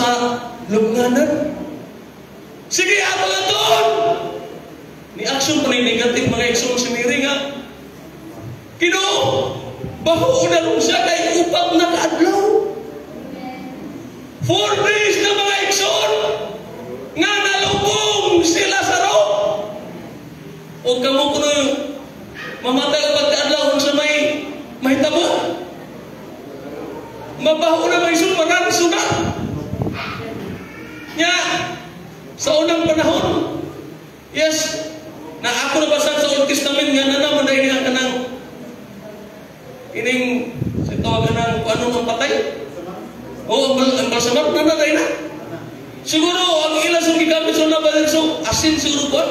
sa lubnganan. Sige, ako lang doon! Ni action pa ni negative, mga igsoon, si Mary nga, "Ginoo, baho na ron siya kay upat na kaadlaw." 4 days na, mga igsoon, nga nalubong si Lazaro. O kamo kuno mamatay upat ka adlaw, sa may mahitabo? Mabaho na, mga igsoon, maranso na. Nya, sa unang panahon, yes, na ako nabasa sa Old Testament nga na naman dahil nga kanang ining sa tawagan ng kung ano ang patay. O ang balsamar na na dahil na. Siguro ang ilan sa gigamit sa una so asin siguro ko.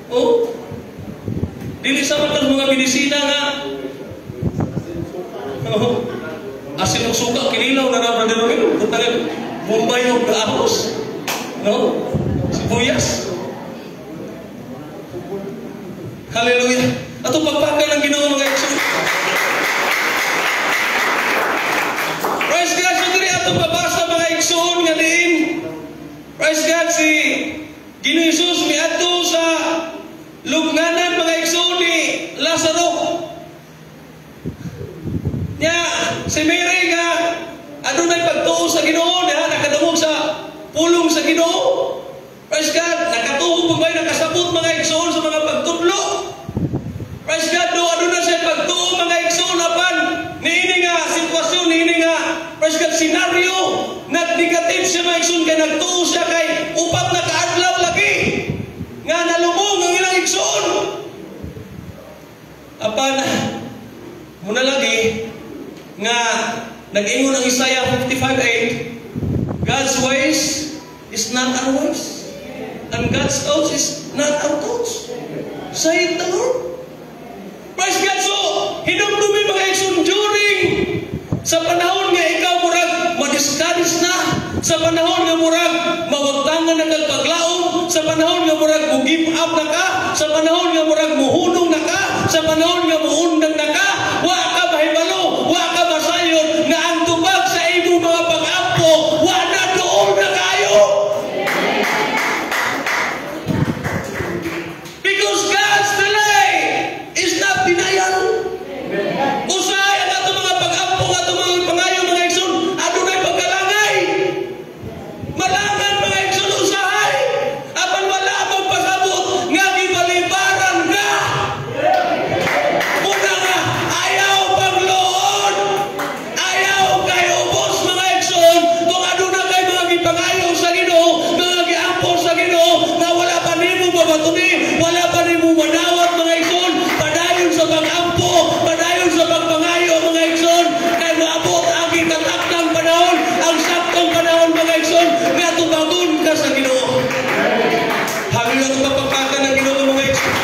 Oh. Dili sa mga mga medisina nga. Oh. Asin ug suka kinilaw na na, Brother Romel. Butang Bombay og ahos. No? Sibuyas. Hallelujah. Ato pagpakal ng Ginoo, mga igsoon. Praise God. So diri ato mabasa, mga igsoon, nga diin. Praise God, si Ginoo Jesus miadto sa lubnganan, mga igsoon, ni Lazaro. Nya si Mary nga adunay pagtuo sa Ginoo, diha nakadungog sa pulong sa Ginoo. Praise God, nakatuo pa ba, nakasabot, mga igsoon, sa mga pagtudlo. Praise God, do aduna siya pagtuo, mga igsoon, apan niini nga sitwasyon, niini nga, praise God, senaryo, nag-negative siya, mga igsoon, kay nagtuo siya kay upat na kaadlaw lagi nga nalubong ang ilang igsoon. Apan muna lagi nga nag-ingon ang Isaiah 55:8, "God's ways is not our ways, and God's thoughts is not our thoughts, saith the Lord." Praise God. So, hinumdumi, mga igsoon, during sa panahon nga ikaw murag ma-discourage na, sa panahon nga murag mawagtangan na kag paglaom, sa panahon nga murag mo give up na ka, sa panahon nga murag muhunong na ka, sa panahon nga muundang na ka, wa ka mahibalo, wa ka masayon nga ang tubag sa imong mga pag-ampo, wa na duol na kayo. Because God's delay is not denial. Usahay ang atong mga pag-ampo, ang atong mga pangayo, mga igsoon, adunay pagkalangay. Malangan, mga igsoon, usahay. Apan wala magpasabot nga gibalibaran ka. Muna nga, ayaw pagluon. Ayaw kay ubos, mga igsoon, kung aduna kay mga gipangayo sa Ginoo, mga giampo sa Ginoo, nga wala pa nimo mabatuni, wala pa nimo madawat, mga igsoon, padayon sa pag-ampo, padayon sa pagpangayo, mga igsoon, kay moabot ang gitatakdang panahon, ang saktong panahon, mga igsoon, nga tubagon ka sa Ginoo. Hallelujah, ang pagpapaka ng Ginoo, mga igsoon.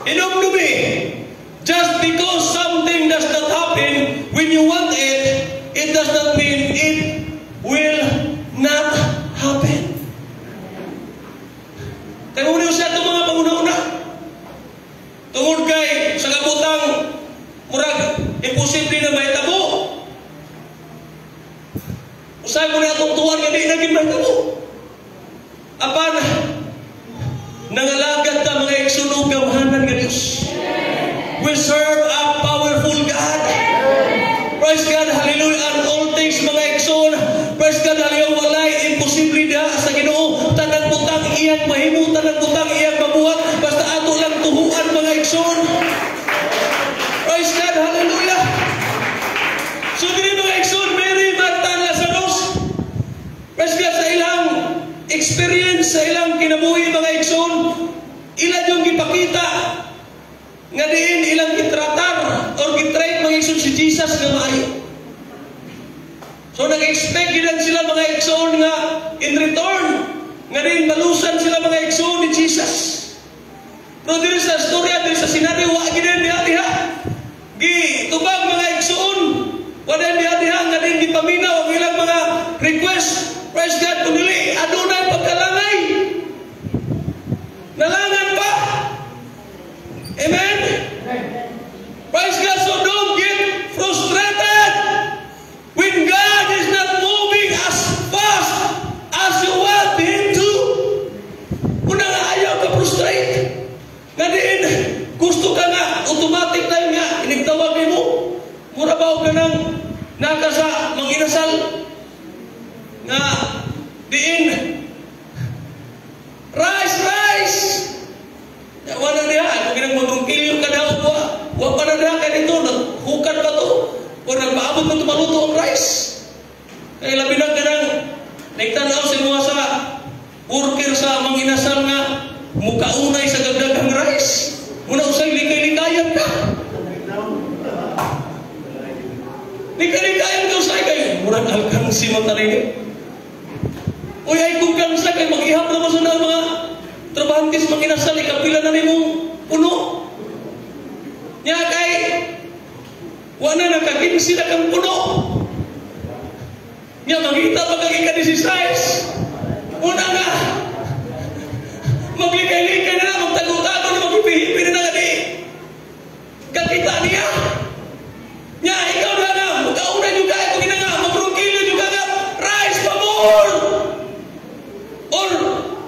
Hinumdumi, just because something does not happen when you want it, it does not mean it will not happen. Kaya muna siya itong mga panguna-una. Tungod kay sa kabutang murag imposible na mahitabo. Usahay mo na atong tuwan nga di naging mahitabo. Apan, nangalagad ta, mga igsoon, og gamhanan nga Diyos. We serve a powerful God. Praise God, hallelujah, and all things, mga igsoon. Praise God, hallelujah, walay imposible diha sa Ginoo. Tanang butang iyang mahimo, tanang butang iyang mabuhat, basta ato lang tuhuan, mga igsoon. Praise God, hallelujah. So diri, mga igsoon, Mary, Martha, and Lazarus, praise God, sa ilang experience, sa ilang kinabuhi, mga igsoon, ilan yung gipakita nga diin ilang gitratar or gitreat, mga igsoon, si Jesus nga maayo. So nag-expect gid sila, mga igsoon, nga in return nga diin balusan sila, mga igsoon, ni Jesus. Pero diri sa istorya, diri sa senaryo, wa gid diha diha. Gi tubag, mga igsoon. Wala diha diha nga diin gipaminaw ang ilang mga request. Praise God, kundi adunay pagkalangay. Nalangan pa. Amen? Praise God. So don't get frustrated. Kay labi na kanang nagtanaw sa mga sa worker sa Mang Inasal nga mukaunay sa gagdaghang rice. Muna usay likay-likayan ka. Likay-likayan ka usay kay murag alkansi man tarini. Uy, ay kung kansa kay mag-ihap na mo sa mga trabahante sa Mang Inasal, ikapila na nimong puno. Nya kay wala na nakakinsi na kang puno. Nya mangita pa kang ika-16. Una nga maglikay-likay na, magtago-tago na, maghipi-hipi na nga di kakita niya. Nya ikaw na nga, magkauna nyo ka, kung ina nga, magrungkilo nyo ka nga, rice pa more! Or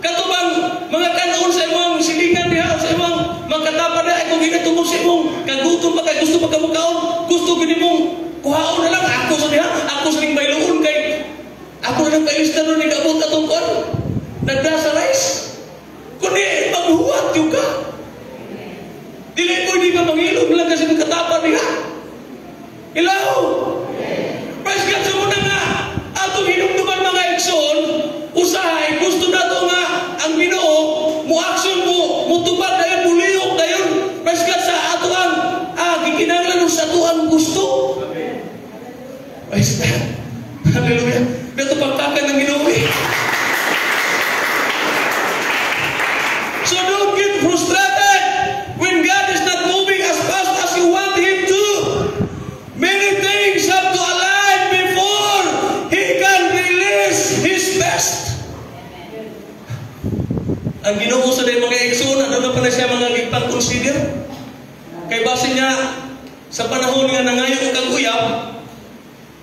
katubang mga kanon sa imong silingan diha, sa imong mga katapa diha, kung ginatungod sa imong kagutom pa kay gusto pa ka mukaon, gusto gini mong kuhaon na lang, ako sa diha, ako sa ning bayloon kay ako na lang kailista nun, nag-abot atong kon, nagda sa rice. Kundi maghuwat yung ka. Dili pwede ka mangilog lang kasi nagkatapa niya. Ilaw! Praise God, sa muna nga, atong hinumduman mga igsoon, usahay, gusto na to nga, ang Ginoo, mo-action mo, mutupad dayon, muliyok dayon. Praise God, sa ato ang, gikinahanglan sa ato ang gusto. Praise God. Hallelujah. Dito pagkakan ng Ginoo eh. So don't get frustrated when God is not moving as fast as you want Him to. Many things have to align before He can release His best. Ang Ginoo sa mga igsoon, ano na pala siya mga gipang-consider? Kay base niya, sa panahon nga nangayo kang uyab,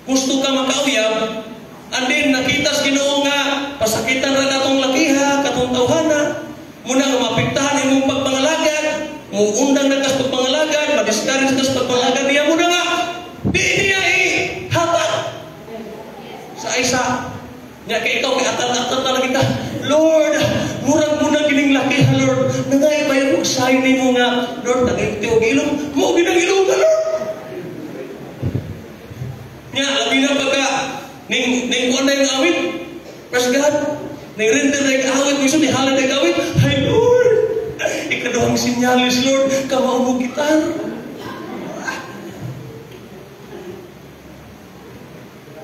gusto ka makauyab, and then nakita sa Ginoo nga pasakitan ra katong lakiha, katong tawhana, muna nga mapiktahan imong pagpangalagad, muundang na kas pagpangalagad, madiscourage kas pagpangalagad niya, muna nga di niya ihatag sa isa. Nya kay ikaw kay atal-atal talaga kita, Lord, murag muna gining lakiha, Lord, nangay ba yung sign nimo nga, Lord, nagimti og ilong, mo ginang ilong ka, Lord. Nya labi na pagka ning ning kuan na yung awit, praise God, ning render na yung awit, gusto ni halad na yung awit, ay Lord, ikaduhang sinyalis, Lord, kamao mo gitar.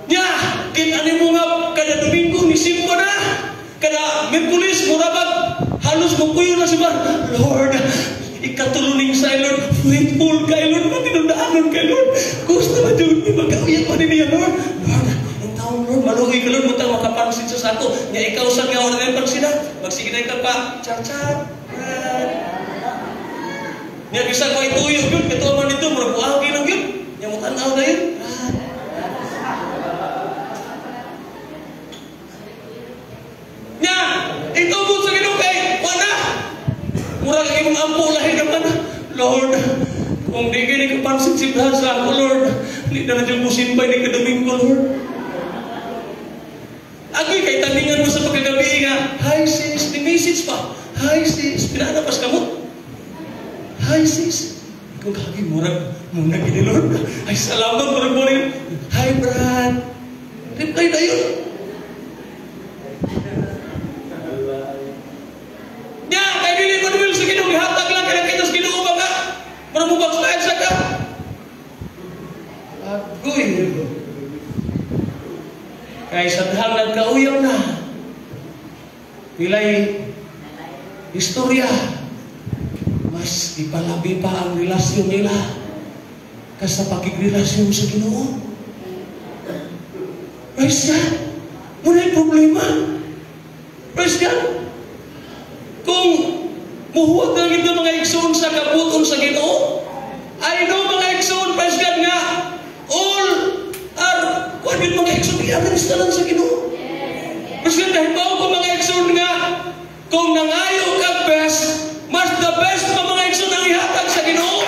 Nya, kita ni mo nga kada Domingo ni Simba na, kada Miyerkules murabag halos mupuyo na si Bar. Lord, ikatuluning sa Lord, faithful kay Lord, matinundaanon kay Lord. Gusto na dyan ni magkauyat pa niya, Lord. Lord, ang taong Lord, maluoy ka Lord, mutang makapansin sa sako. Nya ikaw sa nga wala na yung pansina, magsige na ka pa, char-char. Nya bisag ko ituyo yun, katuwa man dito, murag buhangin lang yun. Nya mutanaw na yun. Nya, ikaw po sa Ginoo kay wala. Murag imong ampo lahi naman. Lord, kung di kini kapansin si Brad sa ako, Lord, di na na dyan mo simpay ni kadomingo, Lord. Agoy, kay taningan mo sa pagkagabi nga, hi sis, di message pa. Hi sis, pinanapas ka mo. Hi sis. Ikaw kagi, murag, muna gini, Lord. Ay, salamat, murag mo rin. Hi Brad. Reply na yun. Nya, kay dili ko will sa Ginoo, gihatag lang kay nakita sa Ginoo ba ka? Mura mo backslide sa ka? Agoy. Kay sa dahang nagkauyab na, pilay istorya, mas ipalabi pa ang relasyon nila kaysa pakigrelasyon sa Ginoo. Praise God. Wala yung problema. Praise God. Kung muhuwat na ito mga igsoon sa kabuton sa Ginoo, I know mga igsoon, praise God nga, all are, kung ano mga igsoon, i-arrange na lang sa Ginoo. Praise God, dahil bawo ko mga igsoon nga, kung nangayo ka best, mas the best pa mga igsoon ang ihatag sa Ginoo.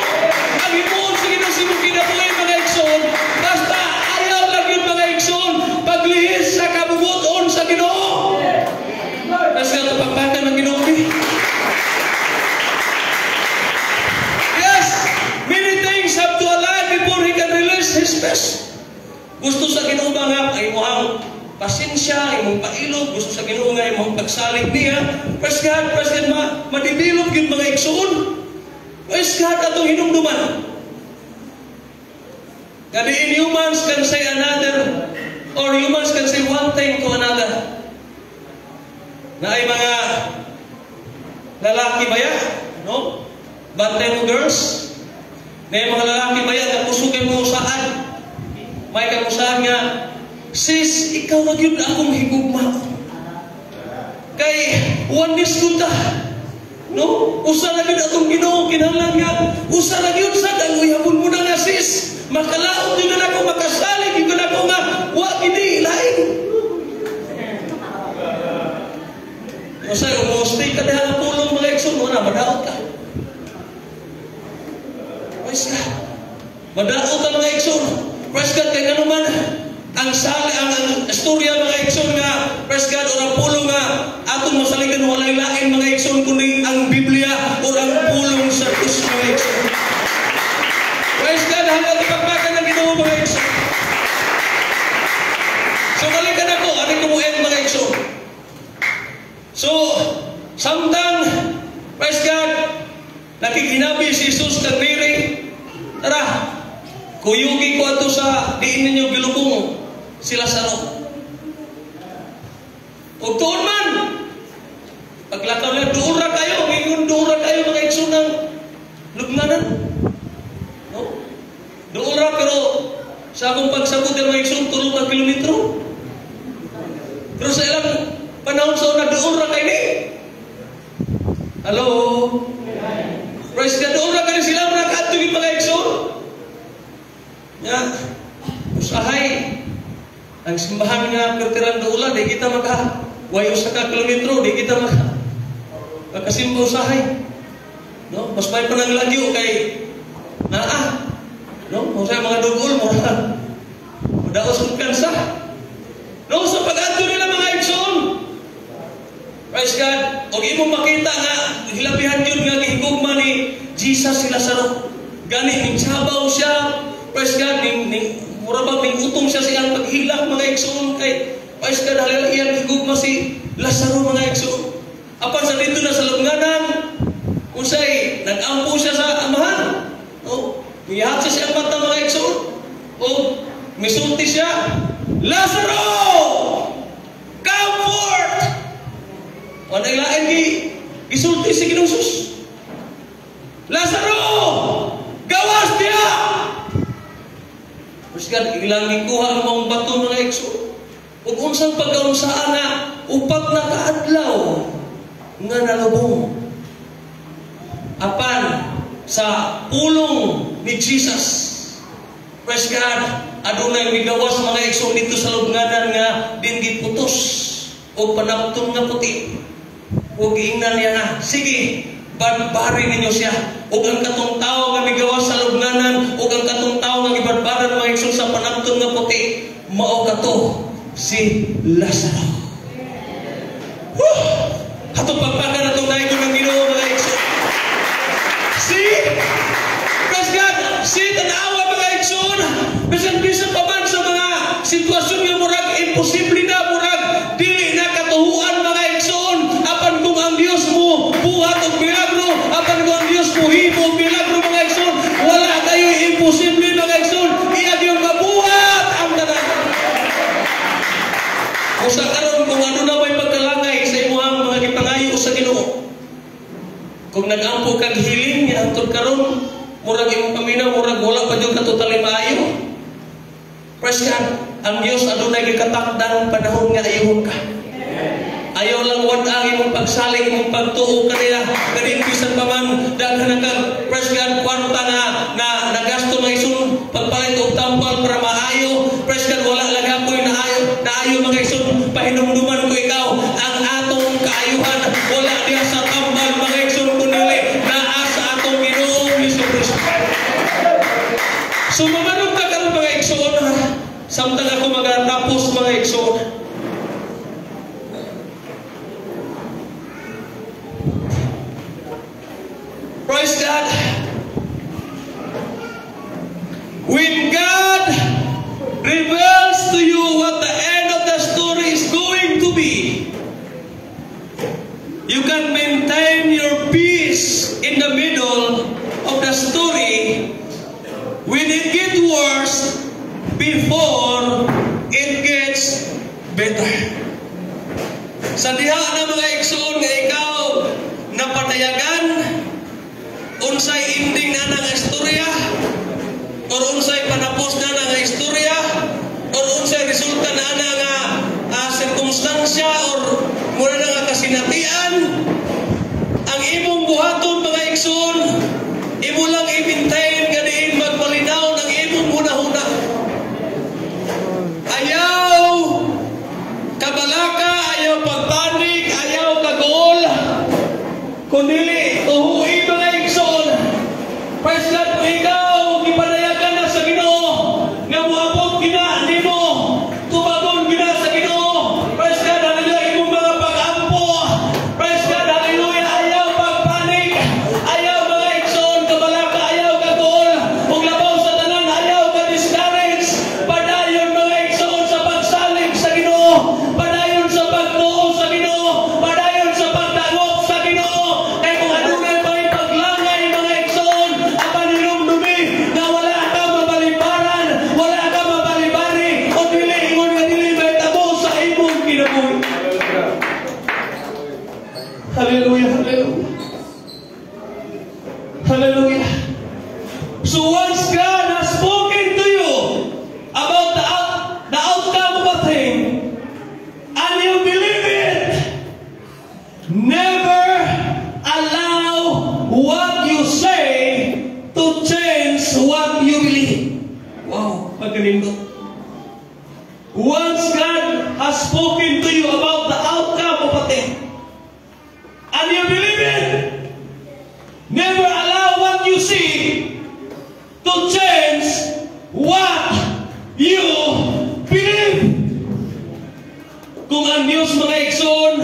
Ang himuon sa Ginoo sa imong kinabuhi mga igsoon, basta ayaw lang yun mga igsoon, paglihis sa kabubuton sa Ginoo. Praise God, pagpakan ng Ginoo. Yes, many things have to align before He can release His best. Gusto sa Ginoo ba nga ay imuhang pasensya, imong pailog, gusto sa Ginoo nga imong pagsalig niya. Praise God, ma-develop gyud, mga igsoon. Praise God, atong hinumduman. Kadi in humans can say another or humans can say one thing to another. Na ay mga lalaki ba ya? No? Bantay mo, girls. Na ay mga lalaki ba ya? Nga kusog kay mo usaan. May kang usaan nga, "Sis, ikaw na gyud akong higugma. Kay oneness ko ta. No? Usa na gyud atong Ginoo, kinahanglan nga usa na gyud sad ang uyabon mo na nga, sis. Makalaot gyud na ako, makasalig gyud na ako nga wa gini lain." Usa umusti ka diha nga pulong, mga igsoon, wala madaot ka. Praise God. Madaot ang mga igsoon. Praise God, kay ngano man ang sali ang istorya, mga igsoon, nga praise God, or ang pulong nga atong masaligan, walay lain, mga igsoon, kundi ang Biblia or ang pulong sa Diyos, mga igsoon. Praise God, hanggang ipagpakan ng Ginoo, mga igsoon. So balikan ako, ano ko mo end, mga igsoon. So, samtang, praise God, nakikinabi si Jesus kang Mary, "Tara, kuyugi ko ato sa diin ninyo gilubong si Lazaro." Ug tuon man, paglakaw nila, duol ra kayo, ngingon duol ra kayo, mga igsoon, ng lubnganan. No? Duol ra, pero sa akong pagsabot ng mga igsoon, 3 ka kilometro. Pero sa ilang panahon sa una, duol ra kay ni. Hello? Praise God, duol ra kay sila mga kaadto yung mga igsoon. Nga, usahay, ang simbahan nga pertiran duola, di kita maka, way 1 ka kilometro, di kita makasimba usahay. No? Mas may pa ng lagyo kay naa. No? Usahay mga dugol, mura. Madaos kung kansa. No, sa pag-adto nila, mga igsoon, praise God. Og imong makita nga hilabihan yun nga gihigugma ni Jesus si Lazaro. Gani ning sabaw siya. Praise God, ning mura ba ning utong siya sa iyang paghilak, mga igsoon, kay praise God, halil iyang higugma si Lazaro, mga igsoon. Apan sa dito na sa lubnganan, unsay nag-ampo siya sa amahan. No? Niyahat siya siyang mata, mga igsoon. O misulti siya, "Lazaro! Come forth!" Walay lain gi gisulti si Ginoong Jesus. "Lazaro! Gawas diha!" Praise God, ilang gikuha ang mga bato, mga igsoon. Ug unsang pagkaunsaan na 4 na kaadlaw nga nalubong. Apan sa pulong ni Jesus, praise God, adunay migawas, mga igsoon, dito sa lubnganan nga din giputos og panapton nga puti. Ug giingnan niya nga, "Sige, badbari ninyo siya." Ug ang katong tawo nga migawas sa lubnganan ug ang katong tawo nga gibadbaran, mga igsoon, sa panapton nga puti, mao kato si Lazaro. Woo! Atong pagpakan atong daigom ng Ginoo, mga igsoon. See? Praise God! See, tanawa, mga igsoon. Bisan bisan pa man sa mga sitwasyon nga murag imposible na, murag dili na katuhuan, mga igsoon. Apan kung ang Dios mo buhat og milagro, apan kung ang Dios mo himo og milagro, mga igsoon, wala kayo imposible, mga igsoon. Iya gyud mabuhat ang tanan. Usa karon, kung ano na may pagkalangay sa imuhang mga gipangayo sa Ginoo. Kung nag-ampo kag healing nga hangtod karon murag imong paminaw, murag wala pa jud ka totally maayo. Praise God. Ang Dios adunay gikatakdang panahon nga ayuhon ka. Ayaw lang wad ang imong pagsalig, imong pagtuo kaniya. Ganin bisan pa man daghan ka, praise God, kwarta nga na nagasto, mga igsoon, pagpalit og tambal para maayo. Praise God, wala lang ako'y naayo, naayo, mga igsoon. Pahinumduman ko ikaw, ang atong kaayuhan wala diha sa tambal, mga igsoon, kundi naa sa atong Ginoong Hesus Kristo. So mamarog ka karon, mga igsoon, samtang ako magatapos, mga igsoon. Praise God. When God reveals to you what the end of the story better. Sa diha na, mga igsoon, nga ikaw napadayagan, unsay ending na nga istorya or unsay panapos na nga istorya or unsay resulta na ana nga sirkumstansya or mura na nga kasinatian, ang imong buhaton, mga igsoon, imo lang i-maintain nga diin magmalinaw ang imong hunahuna. Ayaw kabalaka, ayaw pagpanik, ayaw kaguol, kundili tuhui, mga igsoon. Praise God, kung ikaw gipanayagan na sa Ginoo nga moabot gina nimo, tubagon gina sa Ginoo. Praise God, hallelujah, imong mga pag-ampo. Praise God, hallelujah, ayaw pagpanik, ayaw, mga igsoon, kabalaka, ayaw kaguol, ug labaw sa tanan, ayaw ka-discourage. Padayon, mga igsoon, sa pagsalig sa Ginoo, padayon sa pagtuo sa Ginoo, padayon sa pagdangop sa Ginoo. Kay kung adunay pa paglangay, mga igsoon, apan hinumdumi nga wala ka mabalibaran, wala ka mabalibari, o dili ingon nga dili mahitabo sa imong kinabuhi. Hallelujah, hallelujah. Hallelujah. So once God has spoken to you about the outcome of a thing, and you believe it, never allow what you say to change what you believe. Wow, pagkanindot. Once God has spoken to you about the outcome of a thing, and you believe it, never allow what you see to change what you believe. Kung ang Diyos, mga igsoon,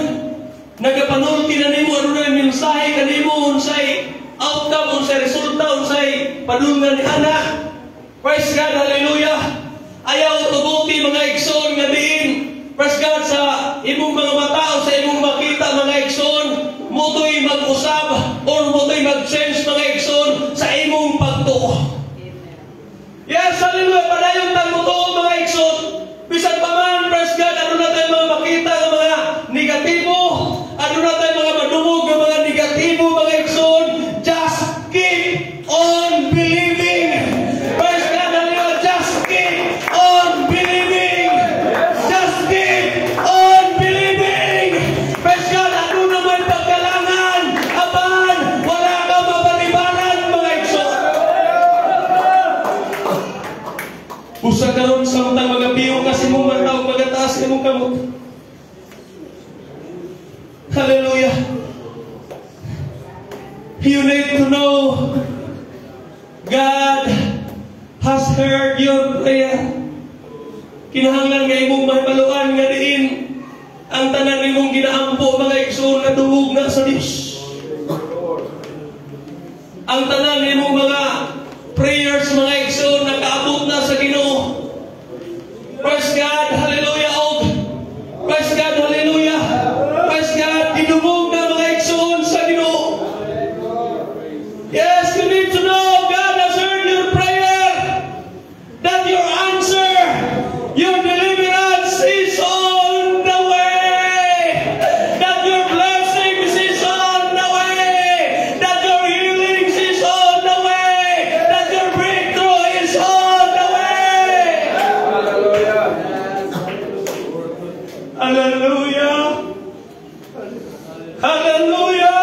nagapanulti na nimo, ano na mensahe kanimo, unsay outcome, unsay resulta, unsay padulngan ni ana. Praise God, hallelujah. Ayaw tuguti, mga igsoon, nga diin. Praise God, sa imong mga mata o sa imong makita, mga igsoon, motoy mag-usab or motoy mag-change, mga igsoon, sa imong pagtuo. Yes, hallelujah. Padayon tang motuo, mga igsoon. Bisan pa man, praise God, aduna tay mga makita nga mga negatibo, aduna tay mga madungog nga mga negatibo, mga igsoon. Just keep on believing. Praise God, hallelujah. Just keep on believing. Just keep on believing. Praise God, aduna may pagkalangan, apan wala ka mabalibaran, mga igsoon. Usa karon, samtang magapiyo ka sa imong mata ug magataas imong kamot. Hallelujah. You need to know God has heard your prayer. Kinahanglan nga imong mahibaluan nga diin ang tanan nimong ginaampo, mga igsoon, nga dungog na sa Dios. Ang tanan nimong mga prayers, mga igsoon, nakaabot na sa Ginoo. Praise God, hallelujah, og praise God, hallelujah. Praise God, gidungog na, mga igsoon, sa Ginoo. Yes, you need to know God has heard your prayer. That your answer, your deliverance is on the way. That your blessings is on the way. That your healings is on the way. That your breakthrough is on the way. Hallelujah. Hallelujah. Hallelujah.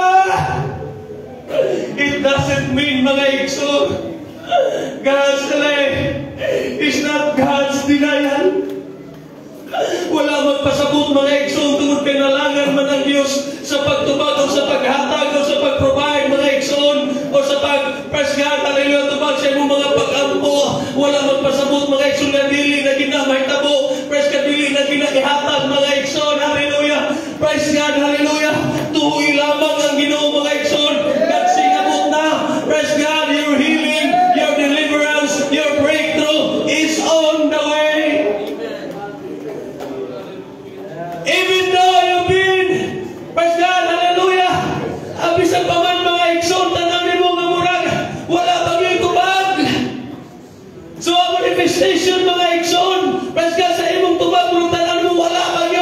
It doesn't mean, mga igsoon, God's delay is not God's denial. Wala magpasabot, mga igsoon, tungod kay nalangan man ang Diyos sa pagtubag o sa paghatag o sa pag-provide, mga igsoon, o sa pag, praise God, hallelujah, tubag sa imong mga pag-ampo. Wala magpasabot, mga igsoon, nga dili na ginamahitabo. Praise God, dili na ginaihatag, mga igsoon, hallelujah. Praise God, hallelujah. Tuhoy lamang ang Ginoo, mga igsoon. God singabot na. Praise God, your healing, your deliverance, your breakthrough is on the way. Even though you've been, praise God, hallelujah, bisan pa man, mga igsoon, tanaw nimo nga murag wala pa gyud tubag. So ang manifestation, mga igsoon, praise God, sa imong tubag, murag tanaw mo wala pa.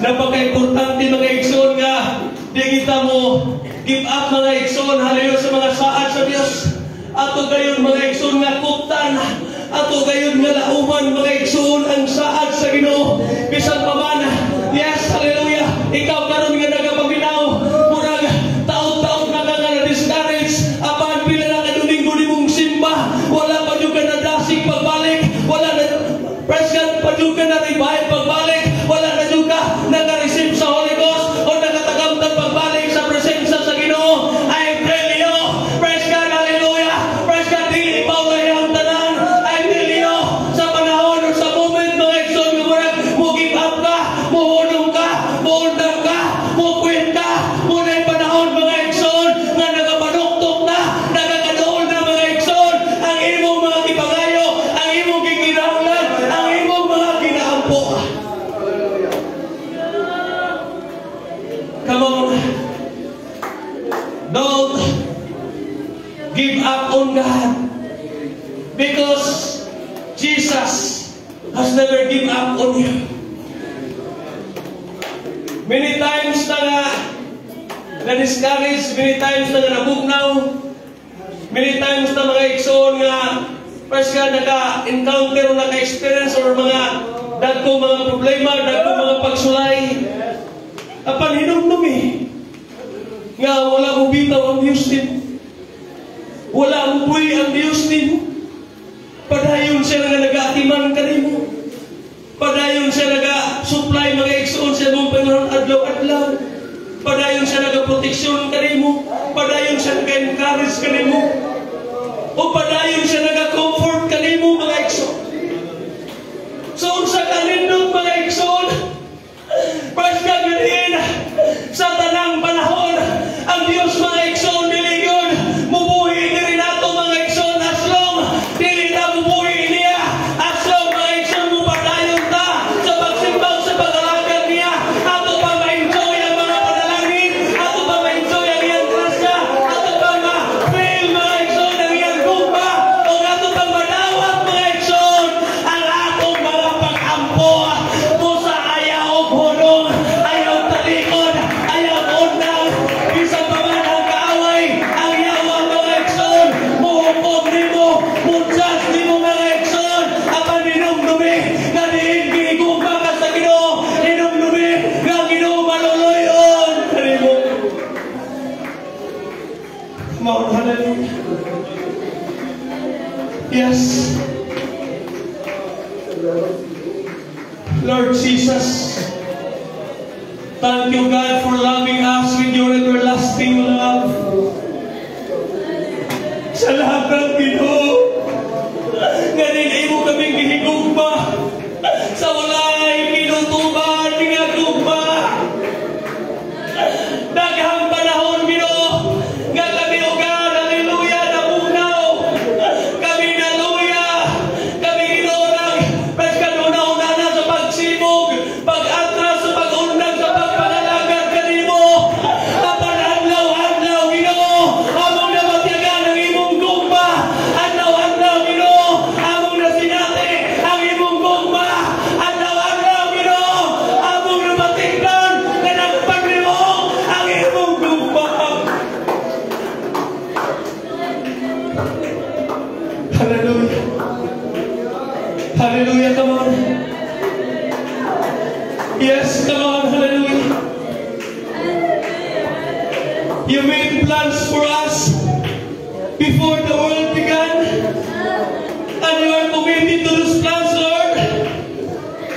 Napaka-importante, mga igsoon, nga di kita mo give up, mga igsoon, hallelujah, sa mga saad sa Dios. Ato gayon, mga igsoon, nga kuptan, ato gayon nga lauman, mga igsoon, ang saad sa Ginoo. Bisan pa man, yes, hallelujah, ikaw karon nga nagapaminaw, murag taon-taon na ka nga na-discourage, apan pila na ka Domingo nimong simba, wala pa jud ka nadasig pagbalik, wala na, praise God, pa jud ka na revive pagbalik, wala na jud ka naka-receive sa Holy Ghost o nakatagamtan pagbalik sa presensya sa Ginoo. I tell you, praise God, hallelujah, praise God, dili paulay ang tanan. I tell you, sa panahon o sa moment, mga igsoon, nga murag mo give up ka, mo hunong ka, mo undang ka, mo quit ka, mao na'y panahon, mga igsoon, nga nagapanuktok na, nagakaduol na, mga igsoon, ang imong mga gipangayo, ang imong gikinahanglan, ang imong mga ginaampo. Hallelujah. Come on. Don't give up on God. Because Jesus has never give up on you. Many times na nga na-discourage, many times na nga nabugnaw, many times na, mga igsoon, nga first ka naka-encounter o naka-experience or mga dagko mga problema, dagko mga pagsulay. Apan hinumdumi nga wala mo bitaw ang Diyos nimo. Wala mo buhi ang Diyos nimo. Padayon siya nga nagaatiman kanimo. Padayon siya naga-supply, mga igsoon, sa imong Panginoon adlaw-adlaw. Padayon siya naga-proteksyon kanimo. Padayon siya naga-encourage kanimo. O padayon siya naga-comfort kanimo, mga igsoon. So unsa kanindot, mga igsoon? Praise God, yun sa tanang panahon, ang Diyos, mga igsoon, dili yun mubuhi diri nato, mga igsoon, as long dili na mubuhi niya, as long, mga igsoon, mupadayon ta sa pagsimbang sa pag-alagad niya, ato pa ma-enjoy ang mga panalangin, ato pa ma-enjoy ang iyang grasya, ato pa ma-feel, mga igsoon, ang iyang gugma, o ato pa madawat, mga igsoon, ang atong mga pag-ampo. Busa ayaw hunong, ayaw talikod, ayaw undang, bisan pa man ang kaaway, ang yawa, mga igsoon, muhukom nimo, mu-judge nimo, mga igsoon, apan hinumdumi nga diin gihigugma ka sa Ginoo, hinumdumi nga ang Ginoo maluluyon kanimo. Come on, hallelujah. Yes. Lord Jesus, thank you, God, for loving us with your everlasting love. Salamat, Ginoo, nga dili mo kaming gihigugma sa walay kinutuban nga gugma. Daghang panahon, Ginoo, nga kami, o God, hallelujah, nabugnaw. Kami naluya. Kami, Ginoo, nag praise God, una-una na sa pagsimog, pag-atras sa pag-undang sa pagpangalagad kanimo. Apan adlaw-adlaw, Ginoo, among nabatyagan ang imong gugma. Adlaw-adlaw, Ginoo, among nasinati ang imong gugma. Adlaw-adlaw, Ginoo, among nabatikdan nga nagpaglibog ang imong gugma. Hallelujah. Hallelujah, come on. Yes, come on, hallelujah. You made plans for us before the world began. And you are committed to those plans, Lord.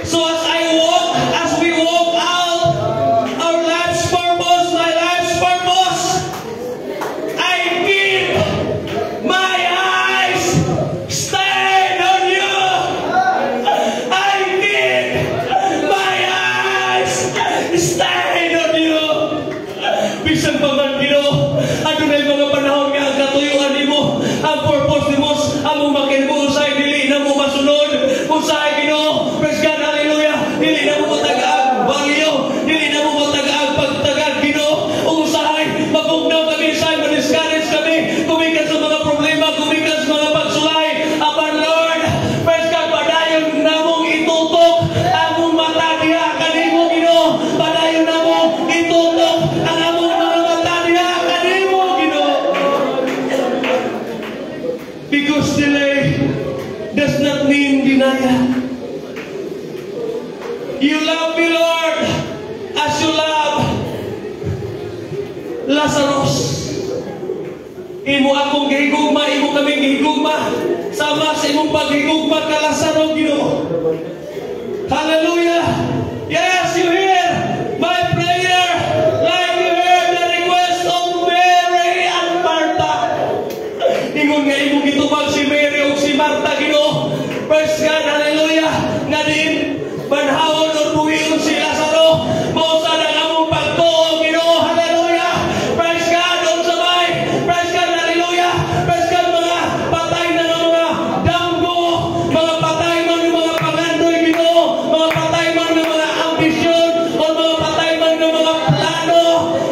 So as I walk, as we walk out our life's purpose, my life's purpose, I keep my eyes stayed on you. I keep my eyes stayed on you. Bisan pa man, Ginoo, adunay mga panahon nga ang katuyuan nimo, ang purpose. Lazarus. Imo akong gihigugma, imo kaming gihigugma. Sama sa imong paghigugma ka Lazaro, Ginoo. Hallelujah! Yes, you hear my prayer like you heard the request of Mary and Martha. Ingon nga imong gitubag si Mary ug si Martha, Ginoo. Praise God, hallelujah. Nga diin banhawon or buhion si Lazaro. Mao sad ang among pagtuo, Ginoo. Hallelujah. Praise God, unsa may. Praise God, hallelujah. Praise God, mga patay na nga mga damgo, mga patay man ng mga pangandoy, Ginoo, mga patay man ng mga ambisyon, o mga patay man ng mga plano.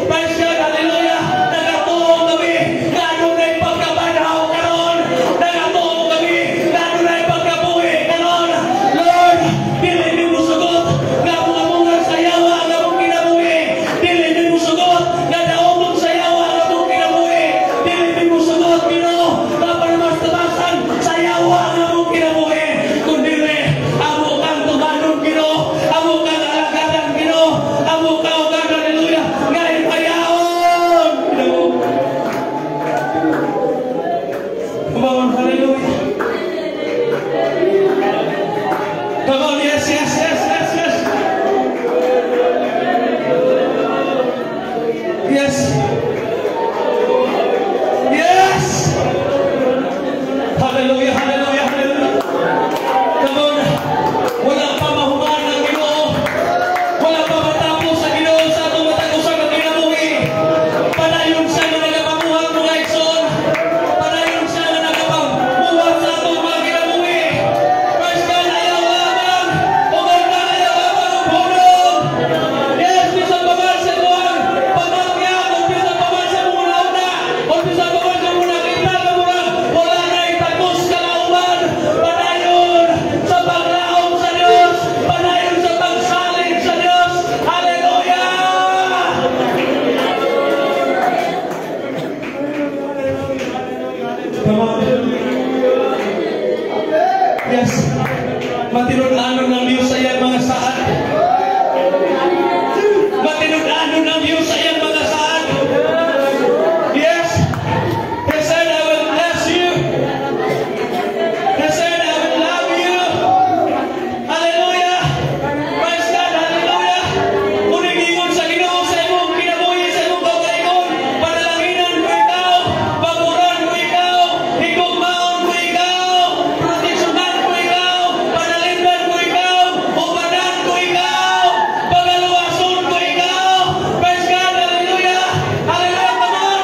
Praise God, hallelujah. Nagatuo kami nga adunay pagkabanhaw karon. Nagatuo kami nga adunay pagkabuhi karon. Lord, dili mi musugot nga among sa yawa ang among kinabuhi. Dili mi musugot nga daogon sa yawa ang among kinabuhi. Dili mi musugot, Ginoo, nga panamas-tamasan sa yawa ang among kinabuhi. Kundi amo kang tumanon, Ginoo, amo kang alagaran, Ginoo, amo ka, O God, hallelujah, nga ipayaon, Ginoo. Come on, hallelujah. Come on, yes. Yes. Yes. Hallelujah, hallelujah, hallelujah. Come on. Wala pa mahuman ang Ginoo. Wala pa matapos ang Ginoo sa atong matag usa ka kinabuhi. Padayon siya nga nagapabuhat, mga igsoon. Padayon siya nga nagapabuhat sa atong mga kinabuhi. Praise God, ayaw lamang. Uban ka, ayaw lamang og hulog. Yes, bisan pa man sa imohang pamatya, kung bisan pa man sa imong una-una, kung bisan pa man sa imong nakita ka murag wala na itagos kalauman. Padayon sa paglaom sa Dios, padayon sa pagsalig sa Dios. Hallelujah! Come on. Yes. Matinud-anon ng Diyos sa iyang mga saad. Matinud-anon ng Diyos sa iyang mga saad. Yes. He said, "I will bless you." He said, "I will love you." Hallelujah. Praise God. Hallelujah. Muning ingon sa Ginoo sa imong kinabuhi, sa imong kaugalingon, "Panalanginan ko ikaw, paboran ko ikaw, higugmaon ko ikaw, proteksyonan ko ikaw, panalimdan ko ikaw, ubanan ko ikaw, pagaluwason ko ikaw." Praise God. Hallelujah. Hallelujah. Come on.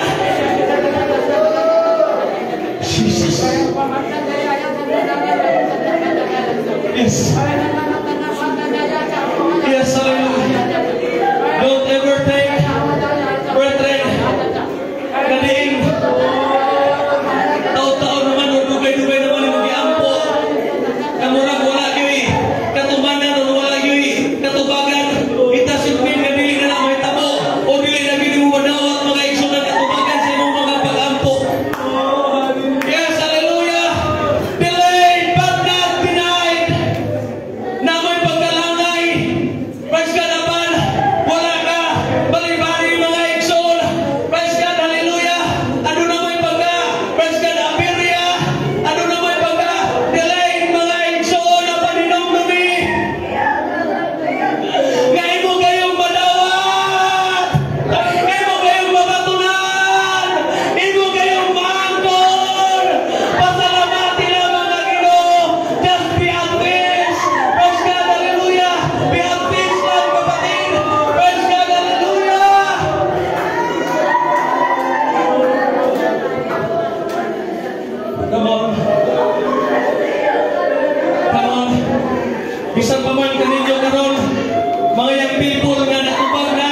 Jesus. Yes, hallelujah. Don't ever think, brethren, kadiin, taon-taon naman o dugay-dugay naman yung giampo. Kamurag wala gyud katumanan o wala gyud katubagan. It doesn't mean nga dili na na mahitabo o dili na gyud mo madawat, mga igsoon, ang katubagan sa imong mga pag-ampo. Yes, hallelujah. Delayed but not denied. Na may pagkalangay. Praise God, apan wala ka bali-bali, mga igsoon. Praise God, hallelujah. Ano na may pagka, praise God, aberya. Ano na may pagka, delayed, mga igsoon, apan hinumdumi nga imo kayong madawat. Imo kayong mabatunan. Imo kayong maangkon. Pasalamati lamang ang Ginoo. Just be at peace. Praise God, hallelujah. Be at peace lang, kapatid. Praise God, hallelujah. Come on. Come on. Bisan pa man kaninyo karon, mga young people nga natubag na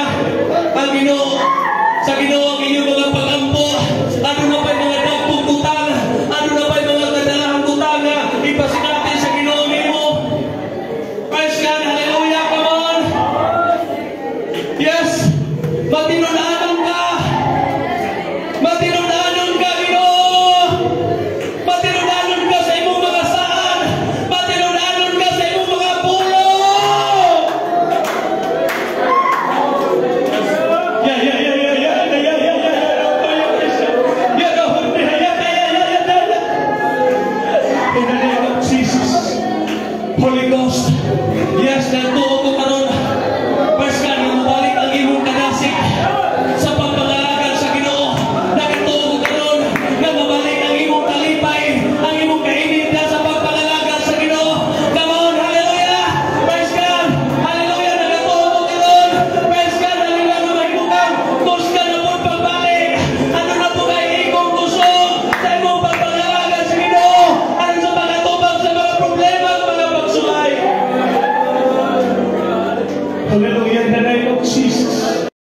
ang Ginoo sa Ginoo ang inyong mga pag-ampo, ano na pa'y mga dagkong butang, ano na pa'y mga kadalahang butang nga ipasinati sa Ginoo nimo. Praise God, hallelujah, come on. Yes, matinud-anon ka. Matinud-anon ka, Ginoo. Matinud-anon ka sa imong mga saad. Matinud-anon ka sa imong mga pulong. Praise God, tuo ko karon. Praise God, nga mobalik ang imong kadasig sa pagpangalagad sa Ginoo. Nagatuo ko karon nga mabalik ang imong kalipay, ang imong kainitan sa pagpangalagad sa Ginoo. Come on, hallelujah! Praise God! Hallelujah! Nagatuo ko karon. Praise God! Hallelujah! Nga mahimo kang kusgan na po pagbalik. Ano na po kay imong kusog sa imong pagpangalagad sa Ginoo? Ano sa pag-atubang sa mga problema at mga pagsulay? Hallelujah!